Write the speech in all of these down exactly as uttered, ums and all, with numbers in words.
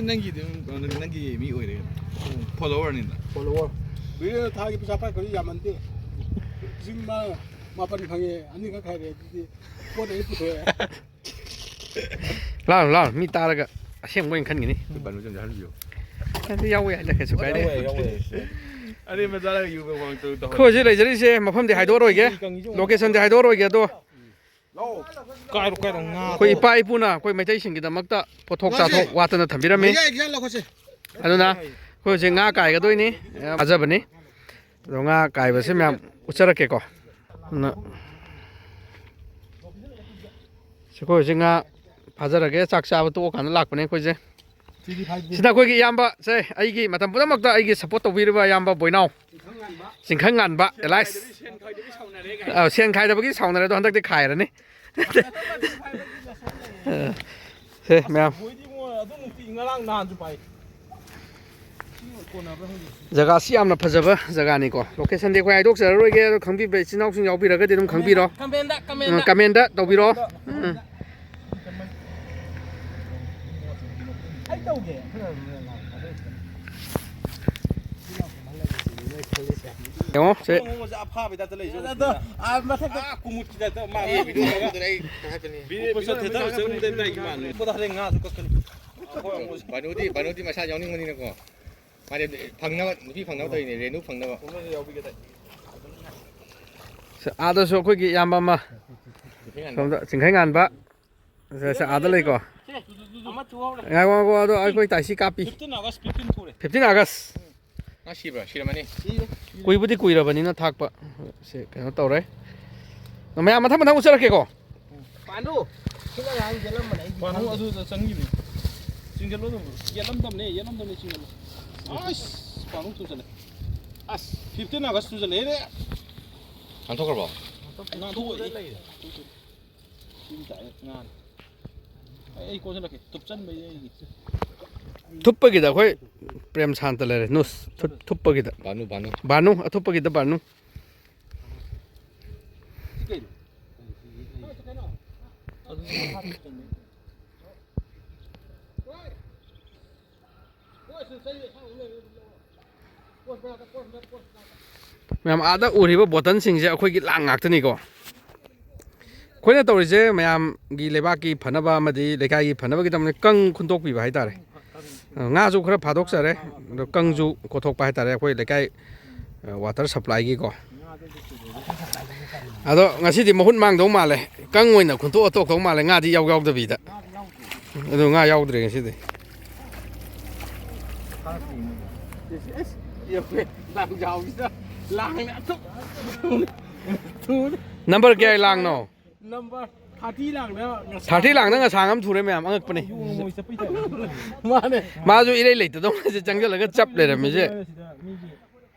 ꯅꯪꯒꯤꯗꯤ ꯑꯗꯨꯝ ꯀꯩꯅꯣ, ꯅꯪꯒꯤ ꯃꯤ ꯑꯣꯏꯔꯦ, ꯐꯣꯂꯣꯋꯔꯅꯤꯅ꯫ ꯐꯣꯂꯣꯋꯔ꯫ ꯕꯤꯔꯦꯟꯅ ꯊꯥꯒꯤ ꯄꯩꯁꯥ ꯄꯥꯏ ꯈꯨꯗꯤ ꯌꯥꯝꯃꯟꯗꯦ꯫ ꯂꯤꯁꯤꯡ ꯃꯥ-, ꯃꯥꯄꯟ ꯐꯪꯉꯦ, ꯑꯅꯤꯈꯛ ꯈꯥꯏꯔꯦ, ꯑꯗꯨꯗꯤ ꯄꯣꯠ ꯑꯩ ꯄꯨꯊꯣꯛꯑꯦ꯫ ꯂꯥꯎ, ꯂꯥꯎ, ꯃꯤ ꯇꯥꯔꯒ ꯑꯁꯦꯡꯕ ꯑꯣꯏꯅ ꯈꯟꯒꯅꯤ꯫ ꯑꯩꯈꯣꯏ ꯕꯥꯅꯨ ꯆꯪ ꯆꯪꯍꯟꯕꯤꯌꯨ꯫ ꯑꯗꯨ ꯌꯥꯎꯕ ꯌꯥꯏꯗ, ꯀꯩꯁꯨ ꯀꯥꯏꯗꯦ꯫ ꯌꯥꯎꯋꯦ, ꯌꯥꯎꯋꯦ꯫ ꯑꯔꯦꯝꯕ ꯆꯥꯔꯒ ꯌꯨꯒ ꯋꯥꯡ ꯇꯧ ꯇꯧꯍꯜꯂꯦ꯫ ꯑꯩꯈꯣꯏ ꯍꯧꯖꯤꯛ ꯂꯩꯖꯔꯤꯁꯦ ꯃꯐꯝꯗꯤ ꯍꯥꯏꯗꯣꯛꯑꯔꯣꯏꯒꯦ, ꯂꯣꯀꯦꯁꯟꯗꯤ ꯍꯥꯏꯗꯣꯛꯑꯔꯣꯏꯒꯦ, ꯑꯗꯣ ꯀꯥꯏꯔꯣ, ꯀꯥꯏꯔꯣ, ꯉꯥ ꯑꯩꯈꯣꯏ ꯏꯄꯥ ꯏꯄꯨꯅ ꯑꯩꯈꯣꯏ ꯃꯩꯇꯩꯁꯤꯡꯒꯤꯗꯃꯛꯇ ꯄꯣꯠꯊꯣꯛ ꯆꯥꯊꯣꯛ ꯋꯥꯠꯇꯅ ꯊꯝꯕꯤꯔꯝꯃꯤ꯫ ꯃꯌꯥꯏ ꯈꯤꯇꯪ ꯂꯧꯈꯠꯁꯦ꯫ ꯑꯗꯨꯅ ꯑꯩꯈꯣꯏ ꯍꯧꯖꯤꯛ ꯉꯥ ꯀꯥꯏꯒꯗꯣꯏꯅꯤ, ꯌꯥꯝ ꯐꯖꯕꯅꯤ꯫ ꯑꯗꯣ ꯉꯥ ꯀꯥꯏꯕꯁꯦ ꯃꯌꯥꯝ ꯎꯠꯆꯔꯛꯀꯦꯀꯣ꯫ ꯑꯗꯨꯅ ꯁꯤ ꯑꯩꯈꯣꯏ ꯍꯧꯖꯤꯛ ꯉꯥ ꯐꯥꯖꯔꯒꯦ, ꯆꯥꯛ ꯆꯥꯕ ꯇꯣꯛꯑꯀꯥꯟꯗ ꯂꯥꯛꯄꯅꯦ ꯑꯩꯈꯣꯏꯁꯦ꯫ ꯁꯤꯗ ꯑꯩꯈꯣꯏꯒꯤ ꯏꯌꯥꯝꯕ, ꯁꯦ, ꯑꯩꯒꯤ ꯃꯇꯝ ꯄꯨꯝꯅꯃꯛꯇ ꯑꯩꯒꯤ ꯁꯞꯄꯣꯔꯠ ꯇꯧꯕꯤꯔꯤꯕ ꯏꯌꯥꯝꯕ ꯕꯣꯏꯅꯥꯎ, ꯆꯤꯡꯈꯪ ꯉꯥꯟꯕ ꯑꯦꯂꯥꯏꯁ꯫ ꯑ, ꯁꯦꯟ ꯈꯥꯏꯗꯕꯒꯤ ꯁꯥꯎꯅꯔꯦ, ꯑꯗꯣ ꯍꯟꯗꯛꯇꯤ ꯈꯥꯏꯔꯅꯤ꯫ ꯁꯦ, ꯃꯌꯥꯝ꯫ ꯕꯣꯏꯗꯤ ꯏꯕꯨꯡꯉꯣ ꯑꯗꯨꯃꯨꯛꯇꯤ ꯉꯔꯥꯡ ꯅꯍꯥꯟꯁꯨ ꯄꯥꯏ꯫ ꯖꯒꯥꯁꯤ ꯌꯥꯝꯅ ꯐꯖꯕ ꯖꯒꯥꯅꯤꯀꯣ꯫ ꯂꯣꯀꯦꯁꯟꯗꯤ ꯑꯩꯈꯣꯏ ꯍꯥꯏꯗꯣꯛꯆꯔꯔꯣꯏꯒꯦ, ꯑꯗꯣ ꯈꯪꯕꯤꯕ ꯏꯆꯤꯟ ꯏꯅꯥꯎꯁꯤꯡ ꯌꯥꯎꯕꯤꯔꯒꯗꯤ ꯑꯗꯨꯝ ꯈꯪꯕꯤꯔꯣ꯫ ꯀꯃꯦꯟꯗ, ꯎꯝ, ꯀꯃꯦꯟꯗ꯫ ꯀꯃꯦꯟꯗ ꯇꯧꯕꯤꯔꯣ꯫ ꯎꯝ꯫ ꯑꯩ ꯇꯧꯒꯦ꯫ ꯌꯦꯡꯉꯣ ꯁꯦ꯫ ꯑꯉꯧꯕꯁꯦ ꯑꯐꯥꯕꯩ ꯇꯥꯏꯞꯇ ꯂꯩꯁꯦ꯫ ꯑꯗꯣ, ꯑꯥ, ꯃꯊꯛꯇ꯫ ꯑꯥ, ꯀꯨꯃꯨꯠꯀꯤ ꯇꯥꯏꯞꯇ ꯃꯥ ꯑꯦ, ꯚꯤꯗꯤꯑꯣ ꯇꯧꯔꯒ꯫ ꯑꯩ ꯍꯥꯏꯕꯅꯤ꯫ ꯚꯤꯗꯤꯑꯣ ꯄꯣꯠꯁꯛ ꯊꯦꯇꯔ ꯆꯪꯕꯗ ꯂꯩ ꯃꯥꯜꯂꯦ꯫ ꯄꯣꯠ ꯍꯥꯏꯔꯦ ꯉꯥꯁꯨ ꯀꯛꯀꯅꯤ꯫ ꯕꯥꯅꯨꯗꯤ, ꯕꯥꯅꯨꯗꯤ ꯃꯁꯥ ꯌꯥꯎꯅꯤꯡꯕꯅꯤꯅꯀꯣ꯫ ꯃꯥꯗꯤ ꯐꯪꯅꯕ, ꯅꯨꯄꯤ ꯐꯪꯅꯕ ꯇꯧꯔꯤꯅꯦ, ꯔꯦꯅꯨ ꯐꯪꯅꯕ꯫ ꯁꯦ, ꯑꯥꯗꯁꯨ ꯑꯩꯈꯣꯏꯒꯤ ꯏꯌꯥꯝꯕ ꯑꯃ ꯁꯣꯝꯗ ꯆꯤꯡꯈꯩ ꯉꯥꯟꯕ꯫ ꯁꯦ, ꯁꯦ, ꯑꯥꯗ ꯂꯩꯀꯣ꯫ ꯁꯦ, ꯑꯃ ꯊꯨꯍꯧꯔꯦ꯫ ꯉꯥꯏꯈꯣ, ꯉꯥꯏꯈꯣ, ꯑꯗꯣ ꯑꯩꯈꯣꯏ ꯇꯥꯏꯁꯤ ꯀꯥꯞꯄꯤ꯫ Fifteen August, fifteen ꯊꯨꯔꯦ꯫ Fifteen August꯫ ꯃꯥ ꯁꯤꯕ꯭ꯔꯥ? ꯁꯤꯔꯝꯃꯅꯤ꯫ ꯁꯤꯔꯦ꯫ ꯀꯨꯏꯕꯨꯗꯤ ꯀꯨꯏꯔꯕꯅꯤꯅ ꯊꯥꯛꯄ꯫ ꯁꯦ, ꯀꯩꯅꯣ ꯇꯧꯔꯦ꯫ ꯃꯌꯥꯝ ꯃꯊꯪ ꯃꯊꯪ ꯎꯠꯆꯔꯛꯀꯦꯀꯣ꯫ ꯄꯥꯟꯗꯨ! ꯁꯤꯗ ꯉꯥꯏꯍꯥꯛ ꯌꯦꯠꯂꯝꯕꯅꯦ, ꯑꯩꯗꯤ ꯄꯥꯟꯗꯨ ꯈꯪꯗꯦ꯫ ꯑꯗꯨꯗ ꯆꯪꯈꯤꯕꯅꯤ꯫ ꯆꯤꯡꯖꯜꯂꯣ ꯑꯗꯨꯝ꯫ ꯌꯦꯠꯂꯝꯗꯕꯅꯦ, ꯌꯦꯠꯂꯝꯗꯕꯅꯦ, ꯆꯤꯡꯖꯜꯂꯣ꯫ ꯑꯁ! ꯄꯥꯟꯗꯨ ꯇꯨꯁꯜꯂꯦ꯫ ꯑꯁ! Fifteen August ꯇꯨꯁꯜꯂꯛꯑꯦꯅꯦ꯫ ꯉꯥꯟꯊꯣꯛꯈ꯭ꯔꯕꯣ? ꯉꯥꯟꯊꯣꯛꯑꯦ꯫ ꯁꯤ ꯇꯥꯏ ꯉꯥꯅꯤ꯫ ꯑꯩ, ꯑꯩ ꯀꯣꯟꯁꯤꯜꯂꯛꯀꯦ꯫ ꯊꯨꯞꯆꯟꯕꯩ ꯑꯩꯒꯤ꯫ ꯊꯨꯞꯄꯒꯤꯗ ꯑꯩꯈꯣꯏ ꯄ꯭ꯔꯦꯝ ꯁꯥꯟꯇ ꯂꯩꯔꯦ꯫ ꯅꯨꯁ ꯊꯨ-, ꯊꯨꯞꯄꯒꯤꯗ꯫ ꯚꯥꯅꯨ, ꯚꯥꯅꯨ꯫ ꯚꯥꯅꯨ, ꯑꯊꯨꯞꯄꯒꯤꯗ ꯚꯥꯅꯨ꯫ ꯁꯤ ꯀꯩꯅꯣ? ꯑꯗꯨ ꯃꯈꯥ ꯊꯨꯞꯆꯟꯕꯩ꯫ ꯃꯌꯥꯝ, ꯑꯥꯗ ꯎꯔꯤꯕ ꯕꯣꯇꯜꯁꯤꯡꯁꯦ ꯑꯩꯈꯣꯏꯒꯤ ꯂꯥꯡ ꯉꯥꯛꯇꯅꯤꯀꯣ꯫ ꯑꯩꯈꯣꯏꯅ ꯇꯧꯔꯤꯁꯦ ꯃꯌꯥꯝꯒꯤ ꯂꯩꯕꯥꯛꯀꯤ ꯐꯅꯕ ꯑꯃꯗꯤ ꯂꯩꯀꯥꯏꯒꯤ ꯐꯅꯕꯒꯤꯗꯃꯛꯇ ꯀꯪ ꯈꯨꯟꯗꯣꯛꯄꯤꯕ ꯍꯥꯏꯇꯥꯔꯦ꯫ ꯉꯥꯁꯨ ꯈꯔ ꯐꯥꯗꯣꯛꯆꯔꯦ, ꯑꯗꯣ ꯀꯪꯁꯨ ꯀꯣꯊꯣꯛꯄ ꯍꯥꯏꯇꯥꯔꯦ, ꯑꯩꯈꯣꯏ ꯂꯩꯀꯥꯏ, ꯑ, ꯋꯥꯇꯔ ꯁꯄ꯭ꯂꯥꯏꯒꯤꯀꯣ꯫ ꯑꯗꯣ ꯉꯁꯤꯗꯤ ꯃꯍꯨꯠ ꯃꯥꯡꯗꯧ ꯃꯥꯜꯂꯦ, ꯀꯪ ꯑꯣꯏꯅ ꯈꯨꯟꯇꯣꯛꯑ ꯇꯣꯛꯇꯧ ꯃꯥꯜꯂꯦ, ꯉꯥꯗꯤ ꯌꯥꯎ ꯌꯥꯎꯗꯕꯤꯗ꯫ ꯑꯗꯨ ꯉꯥ ꯌꯥꯎꯗ꯭ꯔꯦ ꯉꯁꯤꯗꯤ꯫ ꯂꯥꯡ ꯌꯥꯎꯁꯤꯗ ꯂꯥꯡꯅꯦ ꯑꯗꯨꯝ ꯊꯨꯅꯤ꯫ ꯅꯝꯕꯔ ꯀꯌꯥꯒꯤ ꯂꯥꯡꯅꯣ? ꯅꯝꯕꯔ ꯊꯥꯔꯇꯤ ꯂꯥꯡꯅ ꯉꯁꯥꯏ ꯊꯥꯔꯇꯤ ꯂꯥꯡꯅ ꯉꯁꯥꯡ ꯑꯃ ꯊꯨꯔꯦ ꯃꯌꯥꯝ, ꯑꯉꯛꯄꯅꯦ꯫ ꯌꯣꯡ ꯃꯣꯏ ꯆꯠꯄꯩ ꯇꯥꯏꯞꯇ꯫ ꯃꯥꯅꯦ꯫ ꯃꯥꯁꯨ ꯏꯔꯩ ꯂꯩꯇꯗꯧꯅ ꯁꯤ ꯆꯪꯁꯤꯜꯂꯒ ꯆꯞ ꯂꯩꯔꯝꯃꯤꯁꯦ꯫ ꯁꯤꯗ ꯃꯤꯒꯤ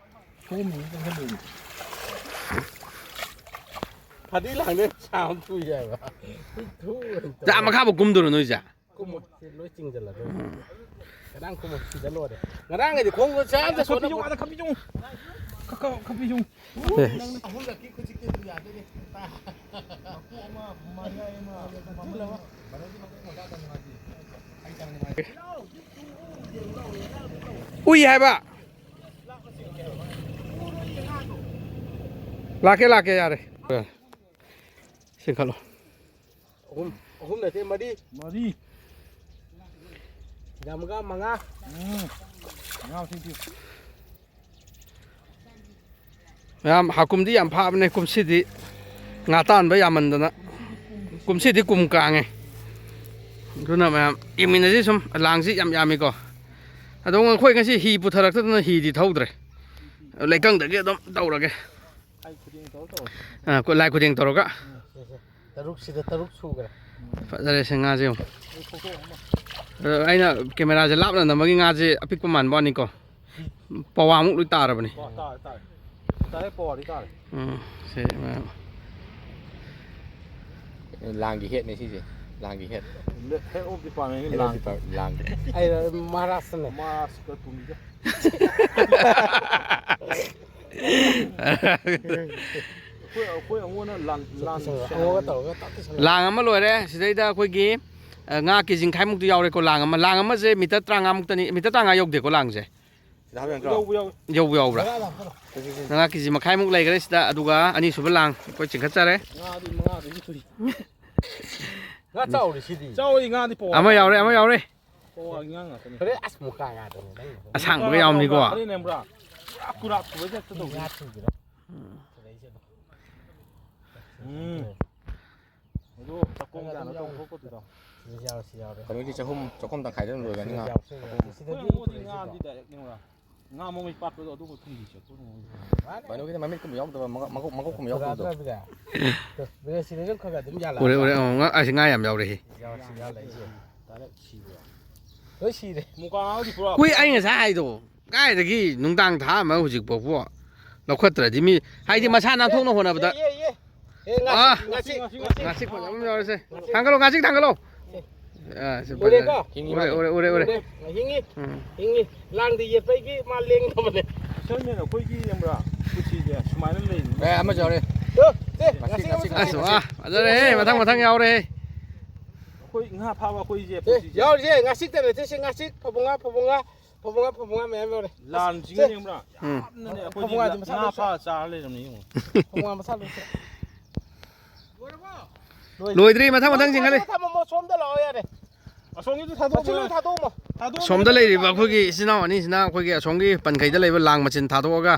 ꯁꯣꯝꯗꯒꯤ ꯆꯪꯁꯤꯜꯂꯛꯏꯅꯦ꯫ ꯊꯥꯔꯇꯤ ꯂꯥꯡꯅ ꯉꯁꯥꯡ ꯑꯃ ꯊꯨꯏ ꯍꯥꯏꯕ꯫ ꯊꯨ ꯆꯥ ꯃꯈꯥꯕꯨ ꯀꯨꯝꯗꯣꯏꯔꯣ ꯅꯣꯏꯁꯦ? ꯀꯨꯝꯃꯣꯏ꯫ ꯁꯤ ꯂꯣꯏ ꯆꯤꯡꯁꯤꯜꯂꯗꯣꯏꯅꯤ꯫ ꯉꯔꯥꯡ ꯀꯨꯝꯃꯣꯏ꯫ ꯁꯤꯗ ꯂꯣꯏꯔꯦ꯫ ꯉꯔꯥꯡꯒꯤꯗꯤ ꯈꯣꯡ ꯆꯥꯝꯗ ꯁꯣꯟꯅ ꯈꯞꯄꯤꯁꯨ, ꯑꯥꯗ ꯈꯞꯄꯤꯁꯨ꯫ ꯈ-, ꯈ-, ꯈꯞꯄꯤꯁꯨ꯫ ꯑꯦ꯫ ꯅꯪ ꯑꯍꯨꯝꯂꯛꯀꯤ ꯈꯨꯖꯤꯛꯇꯤ ꯑꯗꯨꯝ ꯌꯥꯗꯣꯏꯅꯦ꯫ ꯎꯏ ꯍꯥꯏꯕ꯫ ꯂꯥꯛꯀꯦ, ꯂꯥꯛꯀꯦ, ꯌꯥꯔꯦ꯫ ꯆꯤꯡꯈꯠꯂꯣ꯫ ꯑꯍꯨꯝ, ꯑꯍꯨꯝ ꯅꯠꯇꯦ, ꯃꯔꯤ꯫ ꯃꯔꯤ꯫ ꯌꯥꯝꯃꯒ ꯃꯉꯥ꯫ ꯎꯝ꯫ ꯃꯉꯥ ꯃꯁꯤꯡ ꯊꯤꯌꯨ꯫ ꯃꯌꯥꯝ, ꯍꯥꯀꯨꯝꯗꯤ ꯌꯥꯝ ꯐꯥꯕꯅꯦ ꯀꯨꯝꯁꯤꯗꯤ, ꯉꯥ ꯇꯥꯟꯕ ꯌꯥꯝꯃꯟꯗꯅ꯫ ꯀꯨꯝꯁꯤꯗꯤ ꯀꯨꯝ ꯀꯥꯡꯉꯦ꯫ ꯑꯗꯨꯅ ꯃꯌꯥꯝ ꯌꯦꯡꯃꯤꯟꯅꯁꯤ ꯁꯨꯝ, ꯂꯥꯡꯁꯤ ꯌꯥꯝ ꯌꯥꯝꯃꯤꯀꯣ꯫ ꯑꯗꯣ ꯑꯩꯈꯣꯏ ꯉꯁꯤ ꯍꯤ ꯄꯨꯊꯔꯛꯇꯗꯅ ꯍꯤꯗꯤ ꯊꯧꯗ꯭ꯔꯦ꯫ ꯂꯩꯀꯪꯗꯒꯤ ꯑꯗꯨꯝ ꯇꯧꯔꯒꯦ꯫ ꯑꯥ, ꯀꯣ-, ꯂꯥꯏ ꯈꯨꯗꯦꯡ ꯇꯧꯔꯒ꯫ ꯇꯔꯨꯛꯁꯤꯗ ꯇꯔꯨꯛ ꯁꯨꯈ꯭ꯔꯦ꯫ ꯐꯖꯔꯦ ꯁꯦ ꯉꯥꯁꯦ ꯌꯦꯡꯉꯨ꯫ ꯑꯗꯣ ꯑꯩꯅ ꯀꯦꯃꯦꯔꯥꯁꯦ ꯂꯥꯞꯅ ꯅꯝꯕꯒꯤ ꯉꯥꯁꯦ ꯑꯄꯤꯛꯄ ꯃꯥꯟꯕ ꯋꯥꯅꯤꯀꯣ꯫ ꯄꯋꯥꯃꯨꯛ ꯂꯣꯏ ꯇꯥꯔꯕꯅꯤ꯫ ꯇꯥꯔꯦ, ꯇꯥꯔꯦ꯫ ꯗꯥꯏꯔꯦꯛ ꯄꯋꯥꯗꯤ ꯇꯥꯔꯦ꯫ ꯎꯝ, ꯁꯦ, ꯃꯌꯥꯝ꯫ ꯂꯥꯡꯒꯤ ꯍꯦꯠꯅꯦ ꯁꯤꯁꯦ꯫ ꯂꯥꯡꯒꯤ ꯍꯦꯠ꯫ Head of department ꯅꯤ꯫ Head of ꯂꯥꯡ꯫ Department, ꯂꯥꯡꯒꯤ꯫ ꯑꯩ ꯃꯍꯥꯔꯥꯁꯇ꯭ꯔꯅꯦ꯫ ꯃꯍꯥꯔꯥꯁꯇ꯭ꯔ ꯄꯨꯔꯤꯗ꯫ ꯑꯩꯈꯣꯏ, ꯑꯩꯈꯣꯏ ꯑꯉꯣꯟꯗ ꯂꯥꯟ, ꯂꯥꯟ ꯑꯉꯣꯟꯗ ꯇꯧꯔꯒ ꯇꯥꯛꯇꯤ ꯁꯥꯟꯅ-, ꯂꯥꯡ ꯑꯃ ꯂꯣꯏꯔꯦ꯫ ꯁꯤꯗꯩꯗ ꯑꯩꯈꯣꯏꯒꯤ ꯑ, ꯉꯥ ꯀꯦꯖꯤ ꯃꯈꯥꯏꯃꯨꯛꯇꯤ ꯌꯥꯎꯔꯦꯀꯣ, ꯂꯥꯡ ꯑꯃ, ꯂꯥꯡ ꯑꯃꯁꯦ ꯃꯤꯇꯔ ꯇꯔꯥꯃꯉꯥꯃꯨꯛꯇꯅꯤ, ꯃꯤꯇꯔ ꯇꯔꯥꯃꯉꯥ ꯌꯧꯗꯦꯀꯣ ꯂꯥꯡꯁꯦ? ꯁꯤꯗ ꯍꯥꯞꯄ ꯌꯥꯗ꯭ꯔꯣ? ꯌꯧꯕ ꯌꯥꯎ-, ꯌꯧꯕ ꯌꯥꯎꯕ꯭ꯔꯥ? ꯁꯤ, ꯁꯤ, ꯁꯤ꯫ ꯉꯥ ꯀꯦꯖꯤ ꯃꯈꯥꯏꯃꯨꯛ ꯂꯩꯈ꯭ꯔꯦ ꯁꯤꯗ, ꯑꯗꯨꯒ ꯑꯅꯤꯁꯨꯕ ꯂꯥꯡ ꯑꯩꯈꯣꯏ ꯆꯤꯡꯈꯠꯆꯔꯦ꯫ ꯉꯥꯗꯤ ꯃꯉꯥꯗꯒꯤ ꯁꯨꯏ꯫ ꯉꯥ ꯆꯥꯎꯔꯦ ꯁꯤꯗꯤ꯫ ꯆꯥꯎꯔꯦ ꯉꯥꯗꯤ ꯄꯋꯥ꯫ ꯑꯃ ꯌꯥꯎꯔꯦ, ꯑꯃ ꯌꯥꯎꯔꯦ꯫ ꯄꯋꯥ ꯉꯥ ꯉꯥꯛꯇꯅꯤ꯫ ꯍꯣꯔꯦꯟ ꯑꯁ ꯃꯨꯀꯥ ꯉꯥꯗꯅꯦ ꯅꯪꯒꯤꯗꯣ꯫ ꯑꯁꯥꯡꯕꯒ ꯌꯥꯎꯕꯅꯤꯀꯣ꯫ ꯍꯣꯔꯦꯟ ꯅꯦꯝꯕ꯭ꯔꯥ? ꯄꯨꯔꯥ ꯀꯨꯔꯥꯛ ꯁꯨꯕꯩ ꯇꯥꯏꯞꯇ ꯇꯧꯕꯅꯤ꯫ ꯉꯥ ꯊꯤꯟꯕꯤꯔꯣ꯫ ꯎꯝ꯫ ꯑꯗꯨ ꯆꯥꯛꯈꯣꯝ ꯀꯌꯥꯅꯣ ꯇꯧꯊꯣꯛꯄꯗꯨꯗꯣ꯫ ꯁꯤꯗ ꯌꯥꯎꯔꯦ, ꯁꯤ ꯌꯥꯎꯔꯦ꯫ ꯀꯩꯅꯣꯗꯤ ꯆꯥꯛꯈꯨꯝ, ꯆꯥꯛꯈꯨꯝ ꯇꯪꯈꯥꯏꯗ ꯑꯗꯨꯝ ꯂꯣꯏꯒꯅꯤ ꯁꯤꯗ ꯉꯥ꯫ ꯌꯥꯎꯔꯦ, ꯁꯤꯗ ꯆꯥꯛꯈꯨꯝ꯫ ꯁꯤꯗꯗꯤ ꯑꯩꯈꯣꯏ ꯉꯥꯗꯤ ꯄꯨꯔꯛꯏꯁꯤꯕꯣ? Direct ꯅꯦ ꯕ꯭ꯔꯥ꯫ ꯉꯥ ꯃꯃꯩ ꯄꯥꯛꯄꯗꯣ ꯑꯗꯨꯕꯨ ꯊꯨꯝꯒꯤ ꯆꯦꯛꯄ ꯅꯨꯡꯉꯥꯏ꯫ ꯀꯩꯅꯣꯒꯤꯗꯤ ꯃꯃꯤꯠꯀꯨꯝꯕ ꯌꯥꯎꯗꯕ, ꯃꯀꯣꯛ, ꯃꯀꯣꯛ, ꯃꯀꯣꯛꯀꯨꯝꯕ ꯌꯥꯎꯗꯕꯗꯣ꯫ ꯄꯨꯔꯛꯑꯕꯅꯤꯗ꯫ ꯕ꯭ꯔꯦꯁꯤꯗ ꯑꯗꯨꯝ ꯈꯔ ꯈꯔ ꯑꯗꯨꯝ ꯌꯥꯜꯂꯛꯑꯕ꯫ ꯎꯔꯦ, ꯎꯔꯦ꯫ ꯑꯣ, ꯉꯥ, ꯑꯁꯤ ꯉꯥ ꯌꯥꯝ ꯌꯥꯎꯔꯦꯍꯦ꯫ ꯌꯥꯎꯔꯦ, ꯁꯤ ꯌꯥꯜꯂꯛꯏꯁꯦ꯫ Direct ꯁꯤꯕ꯭ꯔꯥ? ꯂꯣꯏ ꯁꯤꯔꯦ꯫ ꯃꯨꯀꯥ ꯉꯥꯗꯤ ꯄꯨꯔꯥ ꯀꯨꯏ-, ꯑꯩ ꯉꯁꯥꯏ ꯍꯥꯏꯗꯣ꯫ ꯀꯥꯏꯗꯒꯤ ꯅꯨꯡꯗꯥꯡ ꯊꯥ ꯑꯃ ꯍꯧꯖꯤꯛ ꯐꯥꯎꯕ ꯂꯧꯈꯠꯇ꯭ꯔꯗꯤ ꯃꯤ, ꯍꯥꯏꯗꯤ ꯃꯁꯥ ꯅꯥꯟꯊꯣꯛꯅ ꯍꯣꯠꯅꯕꯗ꯫ ꯑꯦ, ꯑꯦ, ꯑꯦ꯫ ꯑꯦ, ꯉꯥꯆꯤꯛ, ꯑꯥ꯫ ꯉꯥꯆꯤꯛ, ꯉꯥꯆꯤꯛ, ꯉꯥꯆꯤꯛ꯫ ꯉꯥꯆꯤꯛ ꯐꯖꯕ ꯑꯃ ꯌꯥꯎꯔꯁꯦ꯫ ꯊꯥꯡꯒꯠꯂꯣ, ꯉꯥꯆꯤꯛ ꯊꯥꯡꯒꯠꯂꯣ꯫ ꯑꯦ꯫ ꯑꯥ, ꯁꯤ ꯎꯔꯦꯀꯣ? ꯐꯖꯔꯦ꯫ ꯎꯔꯦ, ꯎꯔꯦ, ꯎꯔꯦ, ꯎꯔꯦ꯫ ꯍꯤꯡꯉꯤ꯫ ꯎꯝ꯫ ꯍꯤꯡꯉꯤ꯫ ꯂꯥꯡꯗ ꯌꯦꯠꯄꯒꯤ ꯃꯥ ꯂꯦꯡꯗꯕꯅꯦ꯫ Fisherman ꯑꯩꯈꯣꯏꯒꯤ ꯌꯦꯡꯕ꯭ꯔꯥ? ꯈꯨꯠꯁꯤꯁꯦ ꯁꯨꯃꯥꯏꯅ ꯂꯩꯔꯤꯅꯤ꯫ ꯑꯦ, ꯑꯃꯁꯨ ꯌꯥꯎꯔꯦ꯫ ꯇꯨ, ꯁꯦ, ꯉꯥꯆꯤꯛ, ꯉꯥꯆꯤꯛ, ꯉꯥꯆꯤꯛ, ꯑꯃ ꯉꯥꯆꯤꯛ꯫ ꯑꯁ, ꯋꯥ, ꯐꯖꯔꯦꯍꯦ꯫ ꯃꯊꯪ, ꯃꯊꯪ ꯌꯥꯎꯔꯦꯍꯦ꯫ ꯑꯩꯈꯣꯏ ꯉꯥ ꯐꯥꯕ ꯑꯩꯈꯣꯏꯁꯦ ꯁꯦ, ꯄꯨꯟꯁꯤꯁꯦ꯫ ꯌꯥꯎꯔꯤꯁꯦ ꯉꯥꯆꯤꯛꯇ ꯅꯠꯇꯦ, ꯁꯦ ꯉꯥꯆꯤꯛ, ꯐꯕꯨꯡ ꯉꯥ, ꯐꯕꯨꯡ ꯉꯥ꯫ ꯐꯕꯨꯡ ꯉꯥ, ꯐꯕꯨꯡ ꯉꯥ ꯃꯌꯥꯝ ꯌꯧꯔꯦ꯫ ꯂꯥꯟꯁꯤꯒ ꯁꯦ꯫ ꯌꯦꯡꯕ꯭ꯔꯥ? ꯎꯝ꯫ ꯌꯥꯝꯅꯅꯦ ꯑꯩꯈꯣꯏꯗꯤ ꯐꯕꯨꯡ ꯉꯥꯗꯤ ꯃꯁꯥ ꯉꯥ ꯂꯣꯏ ꯐꯥ ꯆꯥꯔ ꯂꯩꯔꯕꯅꯤ ꯌꯦꯡꯉꯣ꯫ ꯐꯕꯨꯡ ꯉꯥ ꯃꯁꯥ ꯂꯣꯏ ꯆꯥ-, ꯂꯣꯏꯗ꯭ꯔꯤ, ꯃꯊꯪ, ꯃꯊꯪ ꯆꯤꯡꯈꯠꯂꯤ꯫ ꯊꯝꯃꯣ, ꯊꯝꯃꯣ, ꯁꯣꯝꯗ ꯂꯥꯛꯑꯣ ꯌꯥꯔꯦ꯫ ꯑꯁꯣꯝꯒꯤꯗꯨ ꯊꯥꯗꯣꯛꯑꯝꯃꯣ꯫ ꯃꯆꯤꯟ ꯂꯣꯏ ꯊꯥꯗꯣꯛꯑꯝꯃꯣ꯫ ꯊꯥꯗꯣꯛꯑꯝꯃꯣ꯫ ꯑꯁꯣꯝꯗ ꯂꯩꯔꯤꯕ ꯑꯩꯈꯣꯏꯒꯤ ꯏꯆꯤꯟ ꯏꯅꯥꯎ ꯑꯅꯤꯁꯤꯅ ꯑꯩꯈꯣꯏꯒꯤ ꯑꯁꯣꯝꯒꯤ ꯄꯟꯈꯩꯗ ꯂꯩꯕ ꯂꯥꯡ ꯃꯆꯤꯟ ꯊꯥꯗꯣꯛꯑꯒ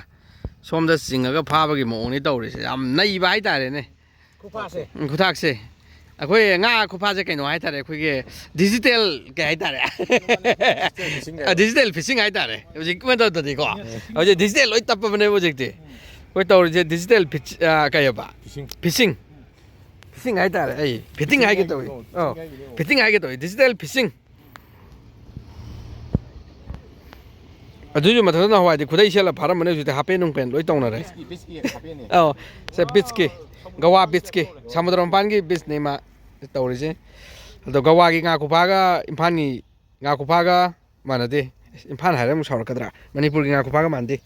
ꯁꯣꯝꯗ ꯆꯤꯡꯉꯒ ꯐꯥꯕꯒꯤ ꯃꯑꯣꯡꯅꯤ ꯇꯧꯔꯤꯁꯦ꯫ ꯌꯥꯝ ꯅꯩꯕ ꯍꯥꯏꯇꯥꯔꯦꯅꯦ꯫ ꯈꯨꯐꯥꯁꯦ꯫ ꯎꯝ, ꯈꯨꯊꯥꯛꯁꯦ꯫ ꯑꯩꯈꯣꯏ ꯉꯥ ꯈꯨꯐꯥꯁꯦ ꯀꯩꯅꯣ ꯍꯥꯏꯇꯥꯔꯦ, ꯑꯩꯈꯣꯏꯒꯤ digital ꯀꯩ ꯍꯥꯏꯇꯥꯔꯦ? Digital fishing ꯍꯥꯏꯕ꯫ ꯑ, digital fishing ꯍꯥꯏꯇꯥꯔꯦ꯫ ꯍꯧꯖꯤꯛꯀꯤ ꯃꯇꯝꯗꯗꯤꯀꯣ꯫ ꯎꯝ꯫ ꯍꯧꯖꯤꯛ digital ꯂꯣꯏ ꯇꯞꯄꯕꯅꯦꯕ ꯍꯧꯖꯤꯛꯇꯤ꯫ ꯎꯝ꯫ ꯑꯩꯈꯣꯏ ꯇꯧꯔꯤꯁꯦ digital fish-, ꯑ, ꯀꯩ ꯍꯥꯏꯕ? Fishing꯫ Fishing꯫ Fishing ꯍꯥꯏꯇꯥꯔꯦ꯫ ꯑꯩ fitting ꯍꯥꯏꯒꯦ ꯇꯧꯏ꯫ Fishing ꯍꯥꯏꯒꯤꯅꯦ꯫ ꯑꯣ, fishing ꯍꯥꯏꯒꯤꯅꯦ꯫ Fitting ꯍꯥꯏꯒꯦ ꯇꯧꯏ꯫ Digital fishing꯫ ꯑꯗꯨꯏꯁꯨ ꯃꯊꯛꯇ ꯅꯍꯥꯟꯋꯥꯏꯗꯤ ꯈꯨꯗꯩ ꯁꯦꯠꯂ ꯐꯥꯔꯝꯕꯅꯦ, ꯍꯧꯖꯤꯛꯇꯤ ꯍꯥꯄꯦꯟ ꯅꯨꯡꯄꯦꯟ ꯂꯣꯏ ꯇꯧꯅꯔꯦ꯫ Beach ꯀꯤ, beach ꯀꯤ ꯍꯥꯄꯦꯟꯅꯦ꯫ ꯑꯧ, ꯁꯦ beach ꯀꯤ, ꯒꯋꯥ beach ꯀꯤ, ꯁꯃꯨꯗ꯭ꯔ ꯃꯄꯥꯟꯒꯤ beach ꯅꯦ ꯃꯥ ꯇꯧꯔꯤꯁꯦ꯫ ꯑꯗꯣ ꯒꯋꯥꯒꯤ ꯉꯥ ꯈꯨꯐꯥꯒ ꯏꯝꯐꯥꯜꯒꯤ ꯉꯥ ꯈꯨꯐꯥꯒ ꯃꯥꯟꯅꯗꯦ꯫ ꯏꯝꯐꯥꯜ ꯍꯥꯏꯔ ꯑꯃꯨꯛ ꯁꯥꯎꯔꯛꯀꯗ꯭ꯔꯥ? ꯃꯅꯤꯄꯨꯔꯒꯤ ꯉꯥ ꯈꯨꯐꯥꯒ ꯃꯥꯟꯅꯗꯦ꯫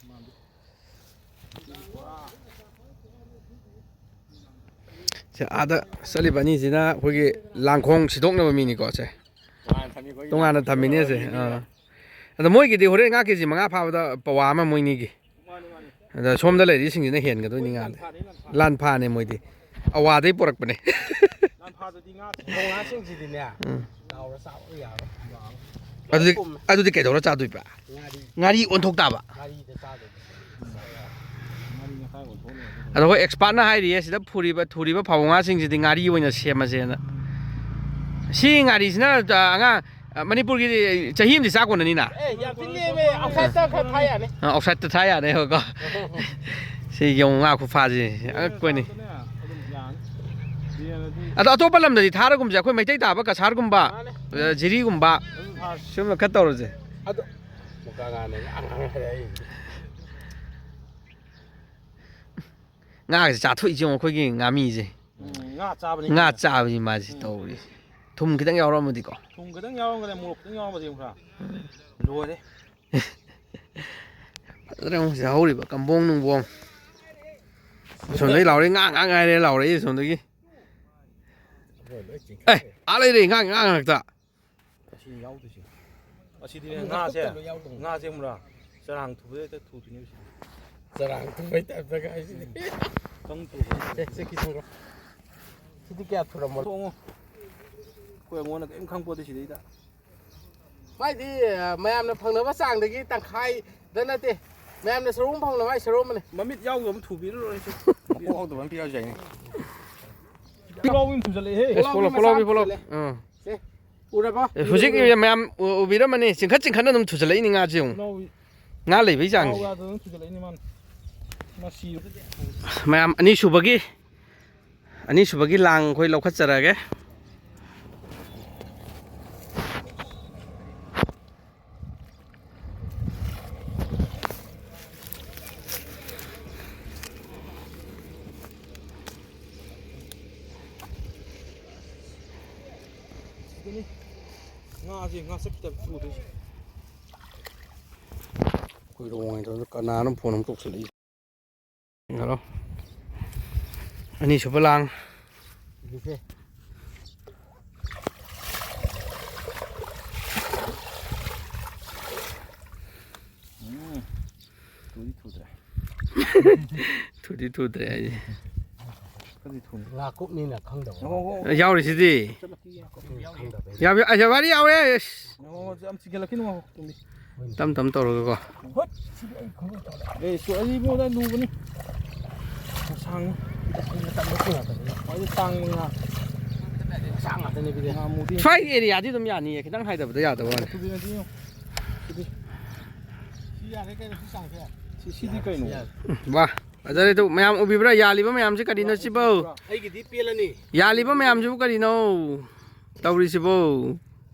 ꯁꯦ, ꯑꯥꯗ ꯆꯠꯂꯤꯕ ꯑꯅꯤꯁꯤꯅ ꯑꯩꯈꯣꯏꯒꯤ ꯂꯥꯡꯈꯣꯡ ꯁꯤꯗꯣꯛꯅꯕ ꯃꯤꯅꯤꯀꯣ꯫ ꯁꯦ, ꯇꯣꯉꯥꯟꯅ ꯊꯝꯃꯤꯅꯦ ꯁꯦ꯫ ꯑꯥ꯫ ꯑꯗꯣ ꯃꯣꯏꯒꯤꯗꯤ ꯍꯣꯔꯦꯟ ꯉꯥ ꯀꯦ ꯖꯤ ꯃꯉꯥ ꯐꯥꯕꯗ ꯄꯋꯥ ꯑꯃ ꯃꯣꯏ ꯑꯅꯤꯒꯤ꯫ ꯃꯥꯅꯤ, ꯃꯥꯅꯤ꯫ ꯑꯗ ꯁꯣꯝꯗ ꯂꯩꯔꯤꯁꯤꯡꯁꯤꯅ ꯍꯦꯟꯒꯗꯣꯏꯅꯤ ꯉꯥꯗꯤ꯫ ꯂꯥꯟꯐꯥꯅꯤ, ꯂꯥꯟꯐꯥ꯫ ꯂꯥꯟꯐꯥꯅꯦ ꯃꯣꯏꯗꯤ꯫ ꯑꯋꯥꯗꯩ ꯄꯨꯔꯛꯄꯅꯦ꯫ ꯂꯥꯟꯐꯥꯗꯨꯗꯤ ꯉꯥ ꯉꯥꯁꯤꯡꯁꯤꯗꯤꯅꯦ, ꯎꯝ꯫ ꯆꯥꯎꯔ ꯆꯥꯕ ꯌꯥꯔꯣꯏ꯫ ꯑꯗꯨꯗꯤ, ꯄꯨꯝꯃꯦ꯫ ꯑꯗꯨꯗꯤ ꯀꯩꯗꯧꯔ ꯆꯥꯗꯣꯏꯕ? ꯉꯥꯔꯤ꯫ ꯉꯥꯔꯤ ꯑꯣꯟꯊꯣꯛ ꯇꯥꯕ꯫ ꯉꯥꯔꯤꯗ ꯆꯥꯗꯣꯏꯕ꯫ ꯑꯗꯣ ꯑꯩꯈꯣꯏ ꯑꯦꯛꯁꯄꯥꯔꯠꯅ ꯍꯥꯏꯔꯤꯌꯦ, ꯁꯤꯗ ꯐꯨꯔꯤꯕ, ꯊꯨꯔꯤꯕ ꯐꯥꯕꯧ ꯉꯥꯁꯤꯡꯁꯤꯗꯤ ꯉꯥꯔꯤ ꯑꯣꯏꯅ ꯁꯦꯝꯃꯁꯦꯅ꯫ ꯁꯤ ꯉꯥꯔꯤꯁꯤꯅ, ꯑ, ꯑꯉꯥꯡ, ꯑ, ꯃꯅꯤꯄꯨꯔꯒꯤ ꯆꯍꯤ ꯑꯃꯗꯤ ꯆꯥ ꯀꯣꯟꯅꯅꯤꯅ? ꯑꯦ, ꯌꯥꯝ ꯊꯤ ꯂꯦꯝꯃꯦ꯫ ꯑꯥꯎꯠꯁꯥꯏꯠꯇ ꯈꯔ ꯊꯥ ꯌꯥꯅꯤ꯫ ꯑ, ꯑꯥꯎꯠꯁꯥꯏꯠꯇ ꯊꯥ ꯌꯥꯅꯦꯕꯀꯣ꯫ ꯁꯤ ꯌꯦꯡꯉꯨ, ꯉꯥ ꯈꯨꯐꯥꯁꯤ ꯑꯉꯛꯄꯅꯤ꯫ ꯑꯗꯣ ꯑꯇꯣꯞꯄ ꯂꯝꯗꯗꯤ ꯊꯥꯔꯒꯨꯝꯁꯦ, ꯑꯩꯈꯣꯏ ꯃꯩꯇꯩ ꯇꯥꯕ ꯀꯁꯥꯔꯒꯨꯝꯕ, ꯃꯥꯅꯦ꯫ ꯑ, ꯖꯤꯔꯤꯒꯨꯝꯕ, ꯑꯗꯨꯝ ꯊꯥꯔꯁꯤ꯫ ꯁꯨꯝꯕ ꯈꯔ ꯇꯧꯔꯁꯦ꯫ ꯑꯗꯣ ꯃꯨꯀꯥ ꯉꯥꯅꯦ ꯉꯥ ꯉꯥ ꯍꯥꯏꯔꯛꯏ꯫ ꯉꯥꯒꯁꯦ ꯆꯥꯊꯣꯛꯏꯁꯦ ꯌꯦꯡꯉꯣ, ꯑꯩꯈꯣꯏꯒꯤ ꯉꯥꯃꯤꯁꯦ꯫ ꯎꯝ, ꯉꯥ ꯆꯥꯕꯅꯤ ꯉꯥ ꯀꯩꯅꯣ꯫ ꯆꯥꯕꯅꯤ ꯃꯥꯁꯦ ꯎꯝ꯫ ꯇꯧꯔꯤꯁꯦ꯫ ꯊꯨꯝ ꯈꯤꯇꯪ ꯌꯥꯎꯔꯝꯃꯗꯤꯀꯣ꯫ ꯊꯨꯝ ꯈꯤꯇꯪ ꯌꯥꯎꯔꯝꯒꯅꯤ, ꯃꯣꯔꯣꯛ ꯈꯤꯇꯪ ꯌꯥꯎꯔꯝꯃꯗꯤ ꯑꯃꯨꯛ ꯈꯔ꯫ ꯎꯝ꯫ ꯂꯣꯏꯔꯦ꯫ ꯐꯖꯅ ꯑꯃꯨꯛ ꯁꯤꯗ ꯍꯧꯔꯤꯕ ꯀꯝꯕꯣꯡ ꯅꯨꯡꯕꯣꯡ꯫ ꯑꯁꯣꯝꯗꯒꯤ ꯂꯥꯎꯔꯛꯏ, "ꯉꯥ, ꯉꯥ ꯉꯥꯏꯔꯦ" ꯂꯥꯎꯔꯛꯏ ꯑꯁꯣꯝꯗꯒꯤ꯫ ꯑꯦ, ꯑꯥ ꯂꯩꯔꯦ, ꯉꯥ, ꯉꯥ ꯉꯥꯛꯇ꯫ ꯑꯁꯤ ꯌꯥꯎꯗꯣꯏꯁꯦ꯫ ꯑꯁꯤꯗꯤꯅꯦ, ꯑꯃꯨꯛ ꯉꯥꯁꯦ, ꯍꯥꯞꯇꯣꯛꯇꯕ ꯌꯥꯎꯗꯣꯏꯅꯦ꯫ ꯉꯥꯁꯦ ꯈꯪꯕ꯭ꯔꯥ? ꯆꯔꯥꯡ ꯊꯨꯕꯗ ꯍꯦꯛꯇ ꯊꯨꯗꯣꯏꯅꯦꯕ ꯁꯤꯗꯤ꯫ ꯆꯔꯥꯡ ꯊꯨꯕꯩ ꯇꯥꯏꯞꯇ ꯀꯥꯏꯁꯤꯗꯤ꯫ ꯎꯝ꯫ ꯈꯤꯇꯪ ꯊꯨꯕ꯫ ꯁꯦ, ꯁꯦ, ꯀꯤ ꯊꯝꯈ꯭ꯔꯣ꯫ ꯁꯤꯗꯤ ꯀꯌꯥ ꯊꯨꯔꯝꯃꯣ? ꯊꯣꯡꯉꯣ꯫ ꯑꯩꯈꯣꯏ ꯑꯉꯣꯟꯗ ꯀꯔꯤꯝ ꯈꯪꯄꯣꯠꯇꯦ ꯁꯤꯗꯩꯗ꯫ ꯃꯥꯏꯗꯤ, ꯑ, ꯃꯌꯥꯝꯅ ꯐꯪꯅꯕ ꯆꯥꯡꯗꯒꯤ ꯇꯪꯈꯥꯏꯗ ꯅꯠꯇꯦ꯫ ꯃꯌꯥꯝꯅ ꯁꯔꯨꯛ ꯑꯃ ꯐꯪꯅꯕ ꯃꯥꯏ ꯁꯔꯨꯛ ꯑꯃꯅꯦ꯫ ꯃꯃꯤꯠ ꯌꯥꯎꯗꯕ ꯑꯃ ꯊꯨꯕꯤꯔ ꯂꯣꯏꯔꯦ ꯁꯦ꯫ ꯃꯀꯣꯛ ꯌꯥꯎꯗꯕ ꯑꯃ ꯄꯤꯔꯁꯨ ꯌꯥꯏꯅꯦ꯫ ꯄꯨꯂꯥꯎꯕꯤ ꯑꯃ ꯊꯨꯖꯜꯂꯛꯑꯦꯍꯦ꯫ ꯑꯦꯁ, ꯄꯨꯂꯥꯎꯕꯤ ꯄꯣꯂꯣ, ꯃꯆꯥ ꯄꯨꯂꯥꯎꯕꯤ, ꯑꯃ ꯄꯣꯂꯣ꯫ ꯊꯨꯖꯜꯂꯛꯑꯦ꯫ ꯑꯥ꯫ ꯁꯦ, ꯎꯔꯕꯣ? ꯑꯦ, ꯍꯧꯖꯤꯛ ꯃꯌꯥꯝ ꯎ-, ꯎꯕꯤꯔꯝꯃꯅꯤ, ꯆꯤꯡꯈꯠ ꯆꯤꯡꯈꯠꯅ ꯑꯗꯨꯝ ꯊꯨꯖꯜꯂꯛꯏꯅꯤ ꯉꯥꯁꯦ ꯌꯦꯡꯉꯨ꯫ ꯄꯨꯂꯥꯎꯕꯤ꯫ ꯉꯥ ꯂꯩꯕꯩ ꯆꯥꯡꯁꯦ꯫ ꯄꯨꯂꯥꯎ ꯌꯥꯗꯗꯅ ꯊꯨꯖꯜꯂꯛꯏꯅꯤ ꯃꯥꯅ꯫ ꯃꯁꯤ꯫ ꯃꯌꯥꯝ ꯑꯅꯤꯁꯨꯕꯒꯤ, ꯑꯅꯤꯁꯨꯕꯒꯤ ꯂꯥꯡ ꯑꯩꯈꯣꯏ ꯂꯧꯈꯠꯆꯔꯛꯑꯒꯦ꯫ ꯁꯤꯗꯅꯤ꯫ ꯉꯥꯁꯦ ꯉꯥꯁꯛ ꯈꯤꯇꯪ ꯎꯗꯣꯏꯁꯦ꯫ ꯑꯩꯈꯣꯏ ꯔꯣꯡ ꯍꯥꯏꯗꯣ ꯀꯅꯥꯅꯣ ꯐꯣꯟ ꯑꯃ ꯇꯧꯁꯜꯂꯛꯏ? ꯍꯜꯂꯣ꯫ ꯑꯅꯤꯁꯨꯕ ꯂꯥꯡ꯫ ꯎꯝ, ꯊꯨꯗꯤ ꯊꯨꯗ꯭ꯔꯦ꯫ ꯊꯨꯗꯤ ꯊꯨꯗ꯭ꯔꯦ ꯍꯥꯏꯁꯦ꯫ ꯈꯔꯗꯤ ꯊꯨꯅꯤ꯫ ꯉꯥ ꯀꯨꯞꯅꯤꯅ ꯈꯪꯗꯕ꯫ ꯍꯣ, ꯍꯣ, ꯍꯣ꯫ ꯌꯥꯎꯔꯤꯁꯤꯗꯤ꯫ ꯆꯠꯂꯛꯈꯤꯒꯦ꯫ ꯎꯝ, ꯈꯪꯗꯕ꯫ ꯌꯥꯎ-, ꯑ, ꯋꯥꯔꯤ ꯌꯥꯎꯔꯦ꯫ ꯍꯣ, ꯍꯣ, ꯌꯥꯝ ꯆꯤꯡꯈꯠꯂꯛꯈꯤꯅꯨ, ꯉꯥꯏꯈꯣ, ꯇꯨꯝꯕꯤ꯫ ꯇꯝ ꯇꯝ ꯇꯧꯔꯒꯀꯣ꯫ ꯍꯣꯏ, ꯁꯤꯗꯤ ꯑꯩ ꯈꯪꯍꯧꯗ꯭ꯔꯦ꯫ ꯑꯦ, ꯁꯨ-, ꯑꯩ ꯏꯕꯨꯡꯉꯣ, ꯑꯗꯥꯏ ꯂꯨꯕꯅꯤ꯫ ꯁꯥꯡꯉꯤ꯫ ꯑꯩꯈꯣꯏꯅ ꯇꯝꯕ ꯊꯦꯡꯅꯗꯕꯅꯤꯅ꯫ ꯈ꯭ꯋꯥꯏꯗꯒꯤ ꯇꯥꯡꯕ ꯉꯥ꯫ ꯑꯁꯥꯡ ꯉꯥꯛꯇꯅꯦ ꯑꯗꯨꯗꯤ꯫ ꯉꯥꯃꯨꯗꯤ꯫ ꯁ꯭ꯋꯥꯏ ꯑꯦꯔꯤꯌꯥꯗꯤ ꯑꯗꯨꯝ ꯌꯥꯅꯤꯌꯦ, ꯈꯤꯇꯪ ꯍꯥꯏꯗꯕꯗ ꯌꯥꯗꯕ ꯋꯥꯅꯤ꯫ ꯁꯤꯗꯤ ꯌꯥꯔꯦ ꯀꯩꯅꯣ, ꯁꯤ ꯆꯥꯡꯁꯦ꯫ ꯁꯤ, ꯁꯤꯗꯤ ꯀꯩꯅꯣ? ꯌꯥꯔꯦ꯫ ꯎꯝ, ꯋꯥ, ꯐꯖꯔꯦ꯫ ꯑꯗꯨ ꯃꯌꯥꯝ ꯎꯕꯤꯕ꯭ꯔꯥ? ꯌꯥꯜꯂꯤꯕ ꯃꯌꯥꯝꯁꯤ ꯀꯔꯤꯅꯣ ꯁꯤꯕꯣ? ꯑꯩꯒꯤꯗꯤ ꯄꯦꯜꯂꯅꯤ꯫ ꯌꯥꯜꯂꯤꯕ ꯃꯌꯥꯝꯁꯤꯕꯨ ꯀꯔꯤꯅꯣ ꯇꯧꯔꯤꯁꯤꯕꯣ?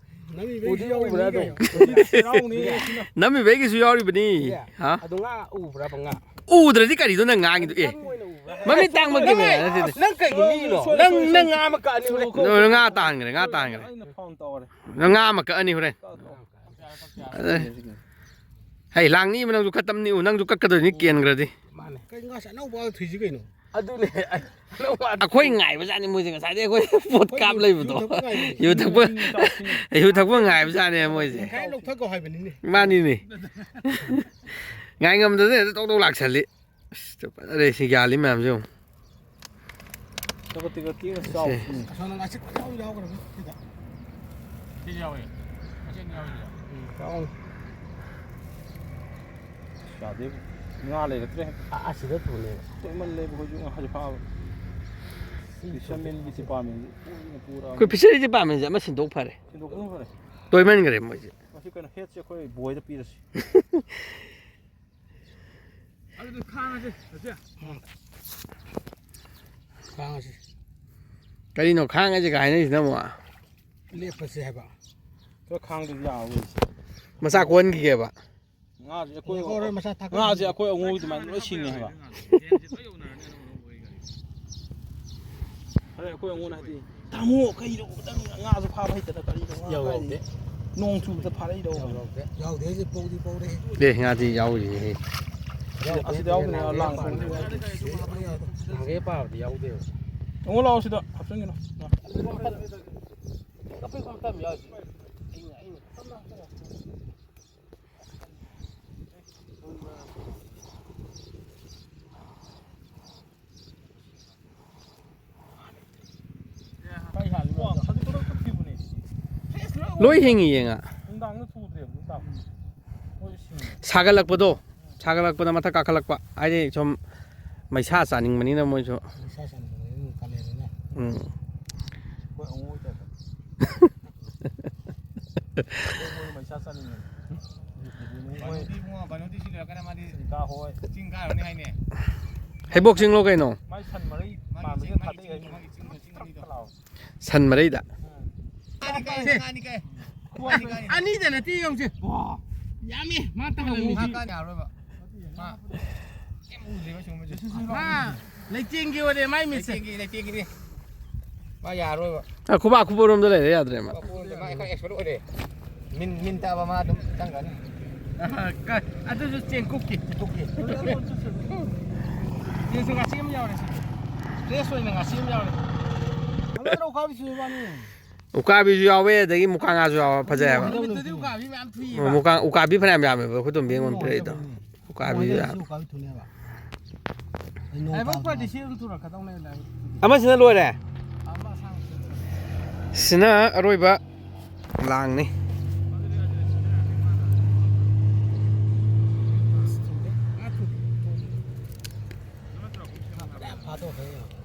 ꯅꯝꯃꯤꯕꯩꯁꯨ ꯎꯗꯤ ꯌꯥꯎꯔꯤꯕꯅꯤ ꯎꯕ꯭ꯔꯥ ꯑꯗꯣ? ꯀꯩꯅꯣ꯫ ꯅꯝꯃꯤꯕꯩꯒꯤꯁꯨ ꯌꯥꯎꯔꯤꯕꯅꯤ꯫ ꯏꯌꯥ, ꯍꯥ? ꯑꯗꯣ ꯉꯥ ꯎꯕ꯭ꯔꯕ ꯉꯥ? ꯎꯗ꯭ꯔꯗꯤ ꯀꯔꯤꯅꯣ ꯅꯪ ꯉꯥꯡꯉꯤꯗꯣ? ꯑꯦ, ꯅꯪ ꯑꯣꯏꯅ ꯎꯕ꯭ꯔꯥ? ꯃꯃꯤꯠ ꯇꯥꯡꯕ ꯀꯦꯃꯦꯔꯥ ꯅꯠꯇꯦꯅꯦ꯫ ꯅꯪ ꯀꯩꯒꯤ ꯃꯤꯅꯣ? ꯅꯪ, ꯅꯪ ꯉꯥ ꯑꯃ ꯀꯛꯑꯅꯤ ꯍꯣꯔꯦꯟ꯫ ꯅꯣ, ꯉꯥ ꯇꯥꯍꯟꯈ꯭ꯔꯦ, ꯉꯥ ꯇꯥꯍꯟꯈ꯭ꯔꯦ꯫ ꯑꯩꯅ ꯐꯣꯟ ꯇꯧꯔꯦ꯫ ꯅꯪ ꯉꯥ ꯑꯃ ꯀꯛꯑꯅꯤ ꯍꯣꯔꯦꯟ꯫ ꯀꯛꯑꯣ, ꯀꯛꯑꯣ꯫ ꯍꯩ, ꯂꯥꯡꯅꯤꯕ ꯅꯪꯁꯨ ꯈꯔ ꯇꯝꯅꯤꯎ, ꯅꯪꯁꯨ ꯀꯛꯀꯗꯣꯏꯅꯤ ꯀꯦꯟꯈ꯭ꯔꯗꯤ꯫ ꯃꯥꯅꯦ꯫ ꯀꯩ ꯉꯥꯁꯦ ꯑꯅꯧꯕ ꯊꯨꯏꯁꯤ ꯀꯩꯅꯣ? ꯑꯗꯨꯅꯦ, ꯑꯩ, ꯑꯅꯧꯕ ꯑꯩꯈꯣꯏ ꯉꯥꯏꯕꯖꯥꯠꯅꯤ ꯃꯣꯏꯁꯦ ꯉꯁꯥꯏꯗꯩ ꯑꯩꯈꯣꯏ ꯄꯣꯠ ꯑꯩꯈꯣꯏ ꯀꯥꯞ ꯌꯨ-, ꯂꯩꯕꯗꯣ꯫ ꯌꯨ ꯊꯛꯄ ꯉꯥꯏꯕꯅꯦ꯫ ꯌꯨ ꯊꯛꯄ, ꯌꯨ ꯊꯛꯄ ꯉꯥꯏꯕꯖꯥꯠꯅꯦ ꯃꯣꯏꯁꯦ꯫ ꯉꯁꯥꯏ ꯂꯧꯊꯈꯣ ꯍꯥꯏꯕꯅꯤꯅꯦ꯫ ꯃꯥꯅꯤꯅꯦ꯫ ꯉꯥꯏ ꯉꯝꯗꯗꯅ ꯍꯦꯛꯇ ꯇꯣꯛ ꯇꯣꯛ ꯂꯥꯛꯁꯜꯂꯤ꯫ ꯑꯁ, ꯐꯖꯔꯦ ꯁꯤ ꯌꯥꯜꯂꯤ ꯃꯌꯥꯝꯁꯦ ꯌꯦꯡꯉꯨ꯫ ꯇꯒꯠ ꯇꯒꯠ ꯇꯦꯛꯅ ꯆꯥꯎ꯫ ꯁꯦ꯫ ꯎꯝ꯫ ꯑꯁꯣꯝꯗ ꯉꯥꯆꯤꯛ ꯌꯥꯎ ꯌꯥꯎꯈ꯭ꯔꯕꯅꯤ ꯁꯤꯗ꯫ ꯁꯤ ꯌꯥꯎꯋꯦ꯫ ꯉꯥꯆꯤꯛ ꯌꯥꯎꯋꯦ ꯁꯤꯗ꯫ ꯎꯝ, ꯌꯥꯎꯅꯤ꯫ ꯌꯥꯗꯦ꯫ ꯉꯥ ꯂꯩꯔꯛꯇ꯭ꯔꯦ꯫ ꯑ-, ꯑꯁꯤꯗ ꯊꯣꯛꯂꯛꯑꯦꯕ꯫ ꯇꯣꯏꯃꯜꯂꯦꯕ ꯑꯩꯈꯣꯏꯁꯨ ꯉꯥ ꯍꯧꯖꯤꯛ ꯐꯥꯕ꯫ ꯁꯤ ꯐꯤꯁꯔꯃꯦꯟꯒꯤ ꯗꯤꯄꯥꯔꯠꯃꯦꯟꯁꯦ ꯄꯨꯔꯥ ꯄꯨꯔꯥ ꯑꯩꯈꯣꯏ ꯐꯤꯁꯔꯤ ꯗꯤꯄꯥꯔꯠꯃꯦꯟꯁꯦ ꯑꯃ ꯁꯤꯟꯗꯣꯛ ꯐꯔꯦ꯫ ꯁꯤꯟꯗꯣꯛꯄꯅ ꯐꯔꯦ꯫ ꯇꯣꯏꯃꯟꯈ꯭ꯔꯦ ꯃꯣꯏꯁꯦ꯫ ꯃꯁꯤ ꯀꯩꯅꯣ ꯍꯦꯠꯁꯦ ꯑꯩꯈꯣꯏ ꯕꯣꯏꯗ ꯄꯤꯔꯁꯤ꯫ ꯑꯗꯨꯗꯤ ꯈꯥꯡꯉꯁꯦ, ꯆꯠꯁꯦ꯫ ꯈꯥꯡꯉꯁꯤ꯫ ꯀꯔꯤꯅꯣ ꯈꯥꯡꯉꯁꯤꯒ ꯍꯥꯏꯅꯔꯤꯁꯤꯅ ꯑꯃꯨꯛ? ꯂꯦꯞꯄꯁꯦ ꯍꯥꯏꯕ꯫ ꯈꯔ ꯈꯥꯡꯗꯗꯤ ꯌꯥꯔꯔꯣꯏ꯫ ꯃꯆꯥ ꯀꯣꯟꯈꯤꯒꯦꯕ꯫ ꯉꯥꯁꯦ ꯑꯩꯈꯣꯏ, ꯉꯥꯏꯈꯣ, ꯍꯣꯔꯦꯟ ꯃꯆꯥ ꯊꯥꯛꯀꯠꯂꯛꯀꯦ꯫ ꯉꯥꯁꯦ ꯑꯩꯈꯣꯏ ꯑꯉꯧꯕ ꯑꯗꯨꯃꯥꯏꯅ ꯂꯣꯏ ꯁꯤꯡꯉꯦ ꯍꯥꯏꯕ꯫ ꯑꯗꯩ ꯑꯩꯈꯣꯏ ꯑꯉꯣꯟꯗ ꯍꯥꯏꯗꯤ, "ꯇꯥꯃꯣ, ꯀꯩꯅꯣ ꯅꯪ ꯉꯥꯁꯨ ꯐꯥꯕ ꯍꯩꯇꯅ ꯀꯔꯤꯅꯣ ꯉꯥ ꯌꯥꯎ-, ꯐꯥꯏꯗꯤ? ꯌꯥꯎꯗꯦ꯫ ꯅꯣꯡ ꯆꯨꯕꯗ ꯐꯥꯔꯛꯏꯔꯣ?" ꯌꯥꯎ-, ꯌꯥꯎꯗꯦ꯫ ꯌꯥꯎꯗꯦ ꯍꯥꯏꯁꯦ ꯄꯧꯗꯤ ꯄꯧꯔꯦ꯫ ꯑꯦ, ꯉꯥꯗꯤ ꯌꯥꯎꯔꯤꯅꯦꯍꯦ꯫ ꯌꯥꯎꯗꯦ꯫ ꯑꯁꯤꯗ ꯌꯥꯎꯗꯣꯏꯅꯦ, ꯂꯥꯡ ꯈꯣꯡ꯫ ꯅꯍꯥꯟꯒꯩ ꯄꯥꯕꯗꯤ ꯌꯥꯎꯗꯦꯕ꯫ ꯌꯦꯡꯉꯣ ꯂꯥꯛꯑꯣ ꯁꯤꯗ ꯍꯥꯞꯆꯤꯟꯒꯅꯨ꯫ ꯂꯣꯏ ꯍꯤꯡꯉꯤ ꯌꯦꯡꯉ꯫ ꯅꯨꯡꯗꯥꯡꯗ ꯊꯨꯗ꯭ꯔꯦꯕ ꯅꯨꯡꯗꯥꯡ꯫ ꯃꯣꯏ ꯁꯤꯡꯉꯦ꯫ ꯁꯥꯒꯠꯂꯛꯄꯗꯣ, ꯁꯥꯒꯠꯂꯛꯄꯗ ꯃꯊꯛ ꯀꯥꯈꯠꯂꯛꯄ ꯍꯥꯏꯗꯤ ꯁꯨꯝ ꯃꯩꯁꯥ ꯆꯥꯅꯤꯡꯕꯅꯤꯅ ꯃꯣꯏꯁꯨ꯫ ꯃꯩꯁꯥ ꯆꯥꯅꯤꯡꯕꯅꯤꯅ ꯀꯥꯂꯦꯟꯅꯤꯅ꯫ ꯎꯝ꯫ ꯑꯩꯈꯣꯏ ꯑꯉꯧꯕ ꯇꯥꯏꯞꯇ꯫ ꯑꯩꯈꯣꯏ ꯃꯣꯏ ꯃꯩꯁꯥ ꯆꯥꯅꯤꯡꯉꯦ꯫ ꯕꯥꯅꯣꯗꯤ ꯏꯕꯨꯡꯉꯣ, ꯕꯥꯅꯣꯗꯤ ꯁꯤ ꯂꯣꯏꯔꯀꯥꯟꯗ ꯃꯥꯗꯤ ꯁꯤꯡꯀꯥ ꯍꯣꯏ꯫ ꯆꯤꯡ ꯀꯥꯔꯨꯅꯤ ꯍꯥꯏꯅꯦ꯫ ꯍꯩꯕꯣꯛ ꯆꯤꯡꯂꯣ ꯀꯩꯅꯣ? ꯃꯥꯏ ꯁꯟ ꯃꯔꯩ ꯃꯥꯟꯕꯒꯤ ꯊꯥꯗꯩ ꯍꯥꯏꯅꯦ꯫ ꯁꯟ ꯃꯔꯩꯗ꯫ ꯑꯅꯤꯗ ꯅꯠꯇꯦ ꯌꯦꯡꯉꯨꯁꯦ꯫ ꯌꯥꯝꯃꯤ ꯃꯥ ꯇꯥꯍꯜꯂꯝꯃꯤꯁꯤ꯫ ꯃꯥ ꯀꯥꯟ ꯌꯥꯔꯣꯏꯕ꯫ ꯃꯥ ꯀꯩꯝ ꯎꯗ꯭ꯔꯦꯕ ꯁꯤꯒꯨꯝꯕꯁꯦ꯫ ꯃꯥ ꯂꯩꯇꯦꯡꯒꯤ ꯑꯣꯏꯔꯦ ꯃꯥꯏ ꯃꯤꯠꯁꯦ꯫ ꯂꯩꯇꯦꯡꯒꯤ, ꯂꯩꯇꯦꯡꯒꯤꯅꯤ꯫ ꯃꯥ ꯌꯥꯔꯣꯏꯕ꯫ ꯑ, ꯈꯨꯕꯥꯛ ꯈꯨꯕꯔꯣꯝꯗ ꯂꯩꯔꯦ ꯌꯥꯗ꯭ꯔꯦ ꯃꯥ꯫ ꯃꯥ expert ꯑꯣꯏꯔꯦ꯫ ꯃꯤꯟ, ꯃꯤꯟ ꯇꯥꯕ ꯃꯥ ꯑꯗꯨꯝ ꯆꯪꯈ꯭ꯔꯅꯤ꯫ ꯑ, ꯀ-, ꯑꯗꯨꯁꯨ ꯆꯦꯡꯀꯨꯞꯀꯤ꯫ ꯆꯦꯡꯀꯨꯞꯀꯤ꯫ ꯁꯤꯁꯨ ꯉꯥꯆꯤꯛ ꯑꯃ ꯌꯥꯎꯔꯦ ꯁꯤꯗꯤ꯫ Fresh ꯑꯣꯏꯅ ꯉꯥꯆꯤꯛ ꯑꯃ ꯌꯥꯎꯔꯦ꯫ ꯎꯀꯥꯕꯤꯁꯨ ꯌꯥꯎꯋꯦ, ꯑꯗꯒꯤ ꯃꯨꯀꯥ ꯉꯥꯁꯨ ꯌꯥꯎꯋꯦ, ꯐꯖꯩ ꯍꯥꯏꯕ꯫ ꯅꯨꯃꯤꯠꯇꯗꯤ ꯎꯀꯥꯕꯤ ꯃꯌꯥꯝ ꯊꯨꯏꯌꯦꯕ꯫ ꯃꯨꯀꯥ, ꯎꯀꯥꯕꯤ ꯐꯅꯌꯥꯝ ꯌꯥꯝꯃꯦꯕ ꯑꯩꯈꯣꯏ ꯇꯣꯝꯕꯤ ꯑꯩꯉꯣꯟꯗ ꯄꯤꯔꯛꯏꯗꯣ꯫ ꯎꯀꯥꯕꯤ ꯃꯣꯏꯗꯤ ꯌꯥꯝ꯫ ꯁꯤ ꯎꯀꯥꯕꯤ ꯊꯨꯅꯦꯕ꯫ ꯑꯩ ꯅꯣꯡ ꯂꯥꯏꯕꯛ ꯇꯥꯕ ꯐꯔꯗꯤ ꯁꯤ ꯑꯗꯨꯝ ꯊꯨꯔꯛꯀꯗꯧꯅꯦ ꯂꯥꯏꯕꯛ꯫ ꯑꯃꯁꯤꯅ ꯂꯣꯏꯔꯦ꯫ ꯑꯃ ꯑꯁꯥꯡꯕꯁꯤꯗ ꯂꯣꯏꯔꯦ꯫ ꯁꯤꯅ ꯑꯔꯣꯏꯕ ꯂꯥꯡꯅꯤ꯫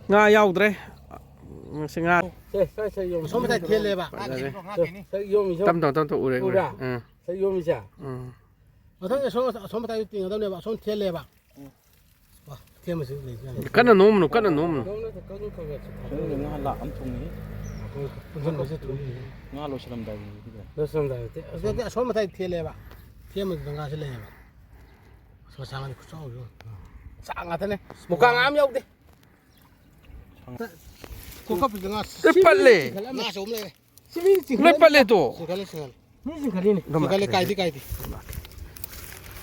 ꯉꯥ ꯌꯥꯎꯗ꯭ꯔꯦ꯫ ꯉꯁꯤ ꯉꯥ ꯁꯦ, ꯁ꯭ꯋꯥꯏ, ꯁ꯭ꯋꯥꯏ ꯌꯣꯝꯃꯤꯁꯦ꯫ ꯑꯁꯣꯝ ꯃꯇꯥꯏ ꯊꯦꯜꯂꯦꯕ꯫ ꯐꯖꯔꯦ꯫ ꯁ꯭ꯋꯥꯏ ꯌꯣꯝꯃꯤꯁꯦ꯫ ꯇꯞ ꯇꯞ ꯇꯞ ꯇꯞ ꯎꯔꯦ, ꯎꯔꯦ꯫ ꯎꯕ꯭ꯔꯥ? ꯎꯝ꯫ ꯁ꯭ꯋꯥꯏ ꯌꯣꯝꯃꯤꯁꯦ꯫ ꯎꯝ꯫ ꯃꯊꯪꯗꯤ ꯑꯁꯣꯝ, ꯑꯁꯣꯝ ꯃꯇꯥꯏꯗ ꯇꯤꯡꯒꯗꯕꯅꯦꯕ꯫ ꯑꯁꯣꯝ ꯊꯦꯜꯂꯦꯕ꯫ ꯎꯝ꯫ ꯋꯥ, ꯊꯦꯝꯕꯁꯨ ꯂꯩꯕꯖꯥꯠꯅꯤ꯫ ꯀꯟꯅ ꯅꯣꯝꯃꯨꯅꯨ, ꯀꯟꯅ ꯅꯣꯝꯃꯨꯅꯨ꯫ ꯅꯣꯝꯅ ꯀꯛꯅ ꯈꯔ ꯈꯔ ꯆꯤꯛꯊꯠꯂꯣ꯫ ꯁꯤꯗ ꯉꯥ ꯂꯥꯛ ꯑꯃ ꯊꯣꯡꯉꯤ꯫ ꯄꯨꯟꯁꯤꯟꯕꯁꯦ ꯊꯣꯛꯏꯅꯦ꯫ ꯉꯥ ꯂꯣꯏꯁꯤꯜꯂꯝꯗꯥꯏꯒꯤꯗꯨꯗ꯫ ꯂꯣꯏꯁꯤꯜꯂꯝꯗꯥꯏꯗ꯫ ꯑꯗꯨꯗꯤ ꯑꯁꯣꯝ ꯃꯇꯥꯏ ꯊꯦꯜꯂꯦꯕ꯫ ꯊꯦꯝꯕꯗꯨꯗ ꯉꯥꯁꯦ ꯂꯩꯌꯦꯕ꯫ ꯁꯣ ꯁꯥꯡꯉꯗꯤ ꯈꯨꯆꯥꯎꯁꯦ ꯌꯦꯡꯉꯣ꯫ ꯆꯥꯡ ꯉꯥꯛꯇꯅꯦ꯫ ꯃꯨꯀꯥ ꯉꯥ ꯑꯃ ꯌꯥꯎꯗꯦ꯫ ꯀꯣꯀꯞꯁꯤꯗ ꯉꯥ ꯂꯣꯏ ꯄꯠꯂꯦ꯫ ꯉꯥ ꯑꯆꯧꯕ ꯂꯩꯔꯦ꯫ ꯁꯤ ꯃꯤ ꯆꯤꯡꯈꯠꯂꯦ꯫ ꯂꯣꯏ ꯄꯠꯂꯦ ꯇꯣ꯫ ꯆꯤꯡꯈꯠꯂꯦ, ꯆꯤꯡꯈꯠꯂꯦ꯫ ꯃꯤ ꯆꯤꯡꯈꯠꯂꯤꯅꯦ꯫ ꯆꯤꯡꯈꯠꯂꯦ, ꯀꯥꯏꯗꯦ, ꯀꯥꯏꯗꯦ꯫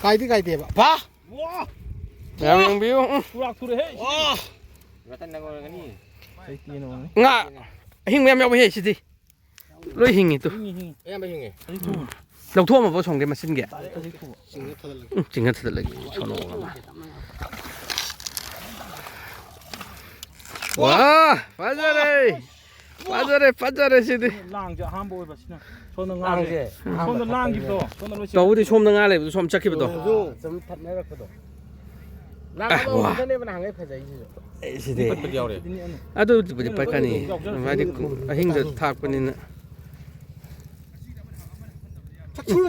ꯀꯥꯏꯗꯦ, ꯀꯥꯏꯗꯦꯕ꯫ ꯚꯥ! ꯋꯥ! ꯌꯥꯝ ꯌꯦꯡꯕꯤꯌꯨ꯫ ꯎꯝ꯫ ꯆꯨꯔꯥꯛ ꯊꯨꯔꯦꯍꯦ꯫ ꯋꯥ! ꯔꯇꯟ ꯅꯪ ꯑꯣꯏꯔꯒꯅꯤ꯫ ꯉꯥ ꯑꯍꯤꯡꯕ ꯌꯥꯝ ꯌꯥꯎꯋꯦꯍꯦ ꯁꯤꯗꯤ꯫ ꯂꯣꯏ ꯍꯤꯡꯉꯤ ꯇꯨ꯫ ꯍꯤꯡꯉꯤ, ꯍꯤꯡꯉꯤ꯫ ꯑꯌꯥꯝꯕ ꯍꯤꯡꯉꯦ꯫ ꯑꯗꯩ ꯊꯨꯕ꯫ ꯂꯧꯊꯣꯛꯑꯝꯃꯕꯣ ꯁꯣꯝꯒꯤ ꯃꯆꯤꯟꯒꯤ? ꯗꯥꯏꯔꯦꯛ ꯑꯗꯩ ꯊꯨꯕ꯫ ꯎꯝ, ꯆꯤꯡꯉ ꯊꯥꯗꯠꯂꯒꯦ꯫ ꯁꯣꯝꯗ ꯉꯥꯁꯦ꯫ ꯋꯥ! ꯐꯖꯔꯦ! ꯐꯖꯔꯦ, ꯐꯖꯔꯦ ꯁꯤꯗꯤ꯫ ꯂꯥꯡꯁꯦ ꯑꯍꯥꯟꯕ ꯑꯣꯏꯕ ꯁꯤꯅ꯫ ꯁꯣꯝꯗ ꯉꯥꯁꯦ꯫ ꯂꯥꯡꯁꯦ ꯑꯍꯥꯟꯕ ꯁꯣꯝꯗ ꯂꯥꯡꯈꯤꯕꯗꯣ꯫ ꯁꯣꯝꯗ ꯂꯣꯏ ꯆꯦꯟ-, ꯇꯧꯕꯗꯤ ꯁꯣꯝꯗ ꯉꯥ ꯂꯩꯕꯗꯣ ꯁꯣꯝ ꯆꯠꯈꯤꯕꯗꯣ꯫ ꯑꯗꯨ ꯁꯨꯝ ꯊꯠꯅꯔꯛꯄꯗꯣ꯫ ꯑꯦ, ꯂꯥꯡꯕ ꯋꯥ꯫ ꯍꯧꯕꯗꯅꯦꯕ ꯅꯍꯥꯟꯒꯩ ꯐꯖꯩꯁꯤꯁꯨ꯫ ꯑꯦ, ꯁꯤꯗꯤ꯫ ꯈꯨꯠꯄꯗꯤ ꯌꯥꯎꯔꯦ꯫ ꯑꯗꯨꯕꯨꯗꯤ ꯄꯠꯀꯅꯤ꯫ ꯌꯥꯎꯖꯔꯁꯨ ꯍꯥꯏꯗꯤ ꯑꯗꯨꯝ ꯑꯍꯤꯡꯗ ꯊꯥꯛꯄꯅꯤꯅ꯫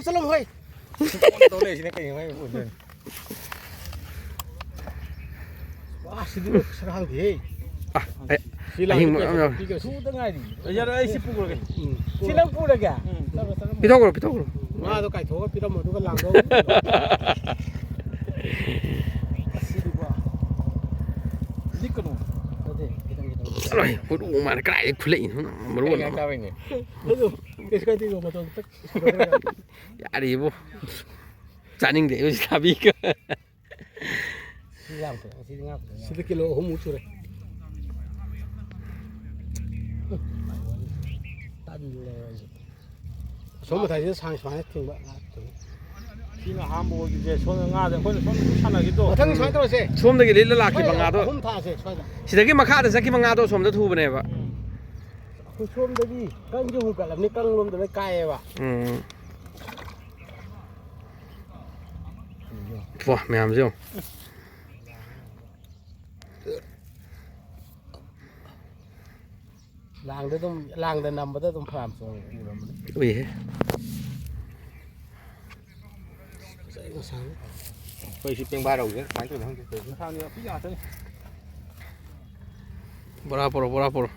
ꯆꯠꯂꯣ, ꯍꯣꯏ꯫ ꯇꯧ ꯂꯩꯔꯤꯁꯤꯅ ꯀꯩꯅꯣ ꯍꯥꯏꯕ ꯄꯣꯠꯁꯦ꯫ ꯋꯥ, ꯁꯤꯗꯤ ꯁꯛ ꯈꯪꯗꯦꯍꯦ꯫ ꯑ, ꯑꯦ, ꯁꯤ ꯂꯥꯡꯁꯤ ꯑꯍꯤꯡꯕ ꯄꯤꯔꯛꯀꯦ, ꯌꯥꯝ ꯌꯥꯎꯔꯦ꯫ ꯄꯤꯔꯛꯀꯦ꯫ ꯁꯨꯗ ꯉꯥꯏꯔꯤ꯫ ꯌꯥꯔꯦ, ꯑꯩ ꯁꯤ ꯄꯨꯈ꯭ꯔꯒꯦ꯫ ꯎꯝ꯫ ꯁꯤ ꯅꯪ ꯄꯨꯔꯒꯦ? ꯎꯝ, ꯆꯠꯂꯣ, ꯆꯠꯂꯣ꯫ ꯄꯤꯊꯣꯛꯈ꯭ꯔꯣ, ꯄꯤꯊꯣꯛꯈ꯭ꯔꯣ꯫ ꯉꯥꯗꯣ ꯀꯥꯏꯊꯣꯛꯑꯒ ꯄꯤꯔꯝꯃꯣ, ꯑꯗꯨꯒ ꯂꯥꯡꯗꯣ꯫ ꯑꯁꯤꯗꯤꯀꯣ꯫ ꯂꯤꯛꯀꯅꯣ꯫ ꯅꯠꯇꯦ, ꯈꯤꯇꯪ, ꯈꯤꯇꯪ꯫ ꯆꯠꯂꯣꯍꯦ, ꯍꯨꯏꯗꯣꯡ ꯃꯥꯜꯂꯦ, ꯀꯗꯥꯏꯗꯒꯤ ꯈꯨꯠꯂꯛꯏꯅꯣ? ꯃꯔꯨ ꯑꯃ꯫ ꯀꯩ ꯆꯥꯕꯩꯅꯦ? ꯑꯗꯨ, ꯀꯩꯁꯨ ꯀꯥꯏꯗꯦ, ꯃꯇꯣꯟ ꯈꯤꯇꯪ ꯁꯤꯗꯣꯛꯈ꯭ꯔꯒ꯫ ꯌꯥꯔꯦꯕꯣ꯫ ꯆꯥꯅꯤꯡꯗꯦ ꯑꯩ ꯍꯧꯖꯤꯛ ꯊꯥꯕꯤꯒ꯫ ꯁꯤ ꯌꯥꯝ ꯐꯩ꯫ ꯁꯤꯗꯤ ꯉꯥ ꯐꯖꯅ ꯌꯥꯎꯔꯦ꯫ ꯁꯤꯗ ꯀꯤꯂꯣ ꯑꯍꯨꯝꯃꯨꯛ ꯁꯨꯔꯦ꯫ ꯇꯟꯂꯦ ꯑꯩꯁꯨ꯫ ꯑꯁꯣꯝ ꯃꯇꯥꯏꯁꯤꯗ ꯁꯥꯡ ꯁꯨꯃꯥꯏꯅ ꯊꯤꯡꯕ ꯉꯥ ꯊꯤꯡꯕ꯫ ꯁꯤꯅ ꯑꯍꯥꯟꯕ ꯑꯣꯏꯈꯤꯕꯁꯦ꯫ ꯁꯣꯝꯗ ꯉꯥꯗ ꯑꯩꯈꯣꯏꯅ ꯁꯣꯝꯗ ꯑꯗꯨꯝ ꯁꯥꯟꯅꯈꯤꯗꯣ꯫ ꯃꯊꯪ ꯁꯨꯃꯥꯏꯅ ꯇꯧꯔꯁꯦ꯫ ꯁꯣꯝꯗꯒꯤ ꯂꯤꯠꯂ ꯂꯥꯛꯈꯤꯕ ꯁ꯭ꯋꯥꯏꯗ ꯉꯥꯗꯣ꯫ ꯑꯍꯨꯝ ꯊꯥꯁꯦ ꯁ꯭ꯋꯥꯏꯗ꯫ ꯁꯤꯗꯒꯤ ꯃꯈꯥꯗ ꯆꯠꯈꯤꯕ ꯉꯥꯗꯣ ꯑꯁꯣꯝꯗ ꯊꯨꯕꯅꯦꯕ꯫ ꯎꯝ꯫ ꯑꯩꯈꯣꯏ ꯁꯣꯝꯗꯗꯤ ꯀꯪꯁꯨ ꯍꯨꯝꯒꯠꯂꯕꯅꯤ, ꯀꯪ ꯂꯣꯝꯗ ꯂꯣꯏ ꯀꯥꯏꯌꯦꯕ꯫ ꯎꯝ꯫ ꯋꯥ, ꯃꯌꯥꯝꯁꯦ ꯌꯦꯡꯉꯣ꯫ ꯂꯥꯡꯗ ꯑꯗꯨꯝ, ꯂꯥꯡꯗ ꯅꯝꯕꯗ ꯑꯗꯨꯝ ꯐꯅꯌꯥꯝ ꯆꯣꯡꯉꯦ, ꯎꯔꯝꯃꯅꯤ꯫ ꯎꯏꯍꯦ꯫ ꯉꯁꯥꯏ ꯉꯁꯥꯡ꯫ ꯑꯩꯈꯣꯏ ꯁꯤ ꯄꯦꯡꯕꯥ ꯔꯧꯁꯦ ꯀꯃꯥꯏꯅ ꯇꯧꯔꯤꯅꯣ ꯈꯪꯗꯦ ꯇꯧꯔꯤꯁꯦ꯫ ꯉꯁꯥꯡꯗꯤ ꯅꯥꯄꯤ ꯉꯥꯛꯇꯅꯤ꯫ ꯕꯣꯔꯥ ꯄꯣꯔꯣ, ꯕꯣꯔꯥ ꯄꯣꯔꯣ꯫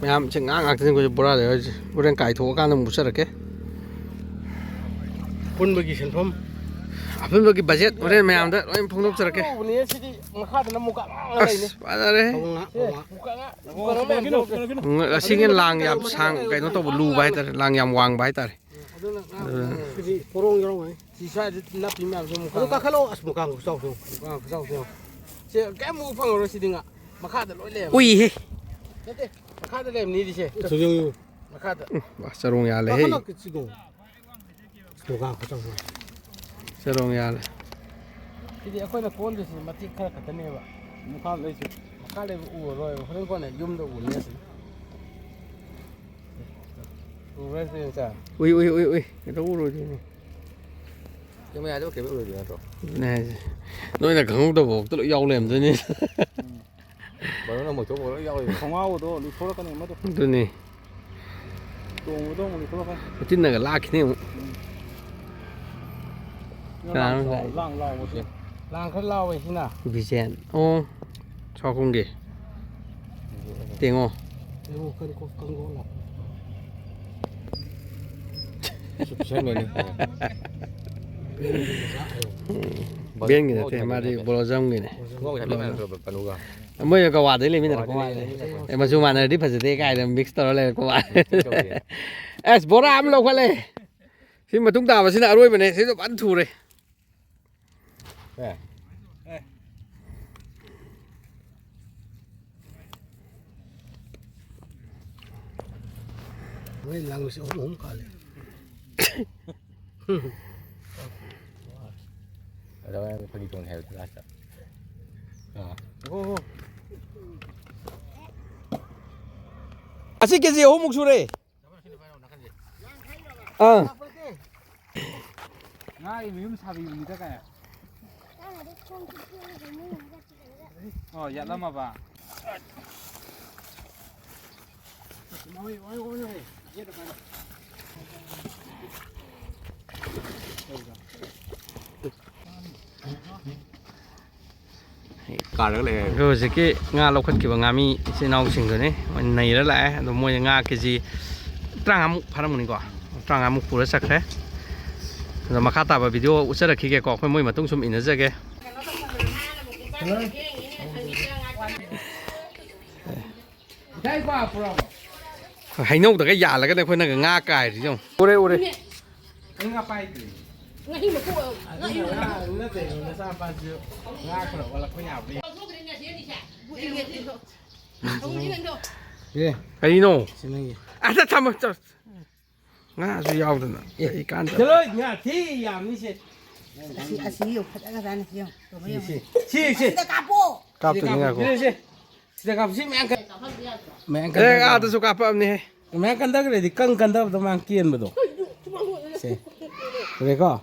ꯃꯌꯥꯝꯁꯦ ꯉꯥ ꯉꯥꯛꯇꯅꯤ ꯑꯩꯈꯣꯏ ꯕꯣꯔꯥꯗ ꯌꯥꯎꯔꯤꯁꯦ꯫ ꯍꯣꯔꯦꯟ ꯀꯥꯏꯊꯣꯛꯑꯀꯥꯟꯗ ꯑꯃꯨꯛ ꯎꯠꯆꯔꯛꯀꯦ꯫ ꯑꯄꯨꯟꯕꯒꯤ ꯁꯦꯟꯐꯝ꯫ ꯑꯄꯨꯟꯕꯒꯤ ꯕꯖꯦꯠ ꯍꯣꯔꯦꯟ ꯃꯌꯥꯝꯗ ꯂꯣꯏ ꯐꯣꯡꯗꯣꯛꯆꯔꯛꯀꯦ꯫ ꯇꯧꯕꯅꯦ ꯁꯤꯗꯤ ꯃꯈꯥꯗ ꯑꯃꯨꯛ ꯀꯥꯞꯂꯒ ꯑꯁ, ꯂꯩꯅꯦ꯫ ꯐꯖꯔꯦ꯫ ꯐꯧ ꯉꯥ, ꯐꯧ ꯉꯥ꯫ ꯁꯦ, ꯃꯨꯛꯀ ꯉꯥ, ꯃꯨꯛꯀ ꯉꯥ ꯃꯌꯥꯝꯁꯦ꯫ ꯎꯝ, ꯑꯁꯤꯒꯤ ꯂꯥꯡ ꯌꯥꯝ ꯁꯥꯡ, ꯀꯩꯅꯣ ꯇꯧꯕ, ꯂꯨꯕ ꯍꯥꯏꯇꯥꯔꯦ, ꯂꯥꯡ ꯌꯥꯝ ꯋꯥꯡꯕ ꯍꯥꯏꯇꯥꯔꯦ꯫ ꯑꯗꯨꯅ ꯉꯥ ꯑꯗꯨꯅ ꯁꯤꯗꯤ ꯄꯣꯔꯣꯡ ꯌꯥꯎꯔꯝꯒꯅꯤ꯫ ꯁꯤ ꯁ꯭ꯋꯥꯏꯗ ꯅꯥꯄꯤ ꯃꯌꯥꯝꯁꯦ ꯑꯃꯨꯛ ꯑꯗꯨ ꯀꯥꯈꯠꯂꯣ꯫ ꯑꯁ, ꯃꯨꯛꯀꯥꯡ ꯈꯨꯆꯥꯎꯗꯣ꯫ ꯃꯨꯛꯀꯥꯡ ꯈꯨꯆꯥꯎꯗꯣ꯫ ꯀꯩꯝ ꯎ ꯐꯪꯉꯔꯣꯏ ꯁꯤꯗꯤ ꯉꯥ꯫ ꯃꯈꯥꯗ ꯂꯣꯏ ꯂꯩꯔꯝꯃꯦ꯫ ꯎꯏꯍꯦ꯫ ꯅꯠꯇꯦ, ꯃꯈꯥꯗ ꯂꯩꯔꯝꯅꯤꯗꯤ ꯁꯦ꯫ ꯃꯈꯥꯗ꯫ ꯎꯝ, ꯋꯥ, ꯆꯔꯣꯡ ꯌꯥꯜꯂꯦꯍꯦ꯫ ꯀꯥꯈꯠꯂꯛꯀꯦ ꯁꯤꯗꯣ꯫ ꯁꯤꯗꯣ ꯀꯥꯈꯠꯂꯛꯀꯦ ꯇꯧꯕ꯫ ꯆꯔꯣꯡ ꯌꯥꯜꯂꯦ꯫ ꯁꯤꯗꯤ ꯑꯩꯈꯣꯏꯅ ꯀꯣꯟꯗꯣꯏꯁꯤ ꯃꯇꯦꯛ ꯈꯔ ꯈꯛꯇꯅꯦꯕ꯫ ꯃꯈꯥ ꯂꯩꯁꯤ꯫ ꯃꯈꯥ ꯂꯩꯕ ꯎꯔꯔꯣꯏꯕ꯫ ꯍꯣꯔꯦꯟ ꯀꯣꯟꯅ ꯌꯨꯝꯗ ꯎꯅꯤ ꯑꯁꯤꯗꯤ꯫ ꯎꯔꯣꯏ ꯁꯤꯗꯤ ꯏꯆꯥ꯫ ꯎꯏ, ꯎꯏ, ꯎꯏ, ꯎꯏ꯫ ꯀꯩꯗꯧ ꯎꯔꯣꯏꯗꯣꯏꯅꯣ? ꯀꯦꯃꯦꯔꯥꯗ ꯀꯩꯝ ꯎꯔꯣꯏꯗꯣꯏ ꯅꯠꯇ꯭ꯔꯣ? ꯑꯗꯨꯅꯦ ꯍꯥꯏꯁꯦ꯫ ꯅꯣꯏꯅ ꯈꯪꯍꯧꯗꯕ ꯐꯥꯎꯗ ꯂꯣꯏ ꯌꯥꯎ ꯂꯩꯔꯝꯗꯣꯏꯅꯤ꯫ ꯕꯥꯔꯣꯅ ꯑꯃꯨꯛ ꯊꯣꯛꯄ ꯂꯣꯏ ꯌꯥꯎꯔꯤꯕ꯫ ꯈꯣꯡꯒ꯭ꯔꯥꯎꯗꯣ ꯂꯤꯊꯣꯔꯛꯀꯅꯤ ꯑꯃꯗꯣ꯫ ꯑꯗꯨꯅꯤ꯫ ꯇꯣꯡꯕꯗꯣ ꯑꯃꯨꯛ ꯂꯤꯊꯣꯔꯛꯀꯅꯤ꯫ ꯎꯆꯤꯟꯅꯒ ꯂꯥꯛꯈꯤꯅꯤ ꯑꯃꯨꯛ꯫ ꯎꯝ꯫ ꯀꯅꯥꯅꯣ ꯂꯥꯡ ꯂꯥꯛꯏ? ꯂꯥꯡ ꯂꯥꯎꯕꯁꯦ꯫ ꯂꯥꯡ ꯈꯔ ꯂꯥꯎꯋꯦ ꯁꯤꯅ꯫ ꯕꯤꯖꯦꯟ꯫ ꯑꯣ꯫ ꯁꯥꯎꯈꯨꯝꯒꯤ꯫ ꯇꯦꯡꯉꯣ꯫ ꯇꯦꯡꯉꯣ ꯀꯔꯤ ꯀꯣ-, ꯀꯔꯤ ꯀꯣ ꯂꯥꯎ꯫ ꯁꯤ ꯄꯤꯁꯟꯕꯅꯤ꯫ ꯕꯦꯟꯒꯤ ꯅꯠꯇꯦ, ꯃꯥꯗꯤ ꯕꯣꯂꯣꯖꯝꯒꯤꯅꯦ꯫ ꯃꯣꯏ ꯍꯥꯏꯐꯦꯠ ꯃꯥꯟꯅꯗ꯭ꯔꯣ ꯄꯟ-, ꯄꯟꯂꯨꯒ? ꯃꯣꯏ ꯀꯋꯥꯗꯩ ꯂꯩꯃꯤꯟꯅꯔꯛꯄ ꯃꯥꯜꯂꯦ꯫ ꯒꯋꯥꯗꯩ ꯂꯩꯃꯤꯟꯅꯔꯛꯄ꯫ ꯑꯦ, ꯃꯆꯨ ꯃꯥꯟꯅꯔꯗꯤ ꯐꯖꯗꯦ ꯀꯥꯏꯅ ꯃꯤꯛꯁ ꯇꯧꯔ ꯂꯩꯔꯛꯄ ꯃꯥꯜꯂꯦ꯫ ꯃꯤꯛꯁ ꯇꯧꯗꯦ꯫ ꯑꯁ, ꯕꯣꯔꯥ ꯑꯃ ꯂꯧꯈꯠꯂꯦ꯫ ꯁꯤ ꯃꯇꯨꯡ ꯇꯥꯕꯁꯤꯅ ꯑꯔꯣꯏꯕꯅꯦ꯫ ꯁꯤꯁꯨ ꯐꯖꯅ ꯊꯨꯔꯦ꯫ ꯑꯦ꯫ ꯑꯦ꯫ ꯃꯣꯏ ꯂꯪꯁꯦ ꯑꯍꯨꯝ ꯑꯍꯨꯝ ꯀꯥꯜꯂꯦ꯫ ꯑꯗ ꯐꯥꯒꯤ ꯇꯧꯅꯤ ꯍꯥꯏꯕꯗꯨ ꯂꯥꯁꯇ꯫ ꯑꯥ꯫ ꯑꯣ, ꯑꯣ꯫ ꯑꯁꯤ ꯀꯦꯖꯤ ꯑꯍꯨꯝꯃꯨꯛ ꯁꯨꯔꯦ꯫ ꯑꯥ꯫ ꯉꯥꯒꯤ ꯃꯌꯨꯝ ꯁꯥꯕꯤꯕꯅꯤꯗ ꯀꯥꯏ꯫ ꯑꯣ, ꯌꯥꯠꯂꯝꯃꯕ꯫ ꯀꯥꯔꯒ ꯂꯩ ꯍꯥꯏꯕ꯫ ꯑꯗꯣ ꯍꯧꯖꯤꯛꯀꯤ ꯉꯥ ꯂꯧꯈꯠꯈꯤꯕ ꯉꯥꯃꯤ ꯏꯆꯤꯜ ꯏꯅꯥꯎꯁꯤꯡꯗꯨꯅꯤ꯫ ꯃꯣꯏ ꯅꯩꯔ ꯂꯥꯛꯑꯦ꯫ ꯑꯗꯣ ꯃꯣꯏ ꯉꯥ ꯀꯦꯖꯤ ꯇꯔꯥꯃꯉꯥꯃꯨꯛ ꯐꯥꯔꯝꯒꯅꯤꯀꯣ꯫ ꯇꯔꯥꯃꯉꯥꯃꯨꯛ ꯄꯨꯔ ꯆꯠꯈ꯭ꯔꯦ꯫ ꯑꯗꯣ ꯃꯈꯥ ꯇꯥꯕ ꯚꯤꯗꯤꯑꯣ ꯎꯠꯆꯔꯛꯈꯤꯒꯦꯀꯣ꯫ ꯑꯩꯈꯣꯏ ꯃꯣꯏ ꯃꯇꯨꯡ ꯁꯨꯝ ꯏꯟꯅꯖꯒꯦ꯫ ꯍꯩꯅꯧꯗꯒ ꯌꯥꯜꯂꯒꯅꯦ ꯑꯩꯈꯣꯏꯅꯒ ꯉꯥ ꯀꯥꯏꯔꯤꯁꯦ ꯌꯦꯡꯉꯨ꯫ ꯎꯔꯦ, ꯎꯔꯦ꯫ ꯑꯩ ꯉꯥ ꯄꯥꯏꯗ꯭ꯔꯤ꯫ ꯉꯥꯍꯤꯡ ꯃꯀꯨ ꯉꯥꯍꯤꯡ ꯅꯠꯇꯦ, ꯅꯆꯥꯅꯨꯄꯥꯁꯨ ꯉꯥ ꯈꯔ ꯑꯣꯜꯂꯛꯄ ꯌꯥꯕ꯭ꯔꯥ? ꯑꯦ, ꯀꯩꯅꯣ? ꯁꯤ ꯅꯪꯒꯤ꯫ ꯑꯗ ꯊꯝꯃꯣ, ꯆꯠ꯫ ꯉꯥꯁꯨ ꯌꯥꯎꯗꯅ꯫ ꯑꯦ, ꯀꯩ ꯀꯥꯟꯗ? ꯆꯠꯂꯣ, ꯉꯥ ꯊꯤ ꯌꯥꯝꯅꯤ ꯁꯦ꯫ ꯑꯁꯤ ꯑꯁꯤ ꯌꯦꯡꯉꯨ ꯐꯖꯒ꯭ꯔꯖꯥꯠꯅꯤ ꯁꯤ ꯌꯦꯡꯉꯨ꯫ ꯇꯧꯕ ꯁꯤ, ꯌꯦꯡꯉꯨ꯫ ꯁꯤ, ꯁꯤ, ꯁꯤ꯫ ꯑꯁꯤꯗ ꯀꯥꯞꯄꯣ꯫ ꯀꯥꯞꯇꯣꯏꯅꯤ ꯉꯥꯏꯈꯣ꯫ ꯁꯤ, ꯁꯤ꯫ ꯁꯤꯗ ꯀꯥꯞꯄ, ꯁꯤ ꯃꯌꯥꯝ ꯀꯟ-, ꯃꯌꯥꯝ ꯑꯦ ꯀꯟꯊꯈ꯭ꯔꯦ꯫ ꯑꯥꯗꯁꯨ ꯀꯥꯞꯄꯛꯑꯕꯅꯦꯍꯦ꯫ ꯃꯌꯥꯝ ꯀꯟꯊꯈ꯭ꯔꯗꯤ ꯀꯪ ꯀꯟꯊꯕꯗꯣ ꯃꯌꯥꯝ ꯀꯦꯟꯕꯗꯣ꯫ ꯁꯦ꯫ ꯎꯔꯦꯀꯣ?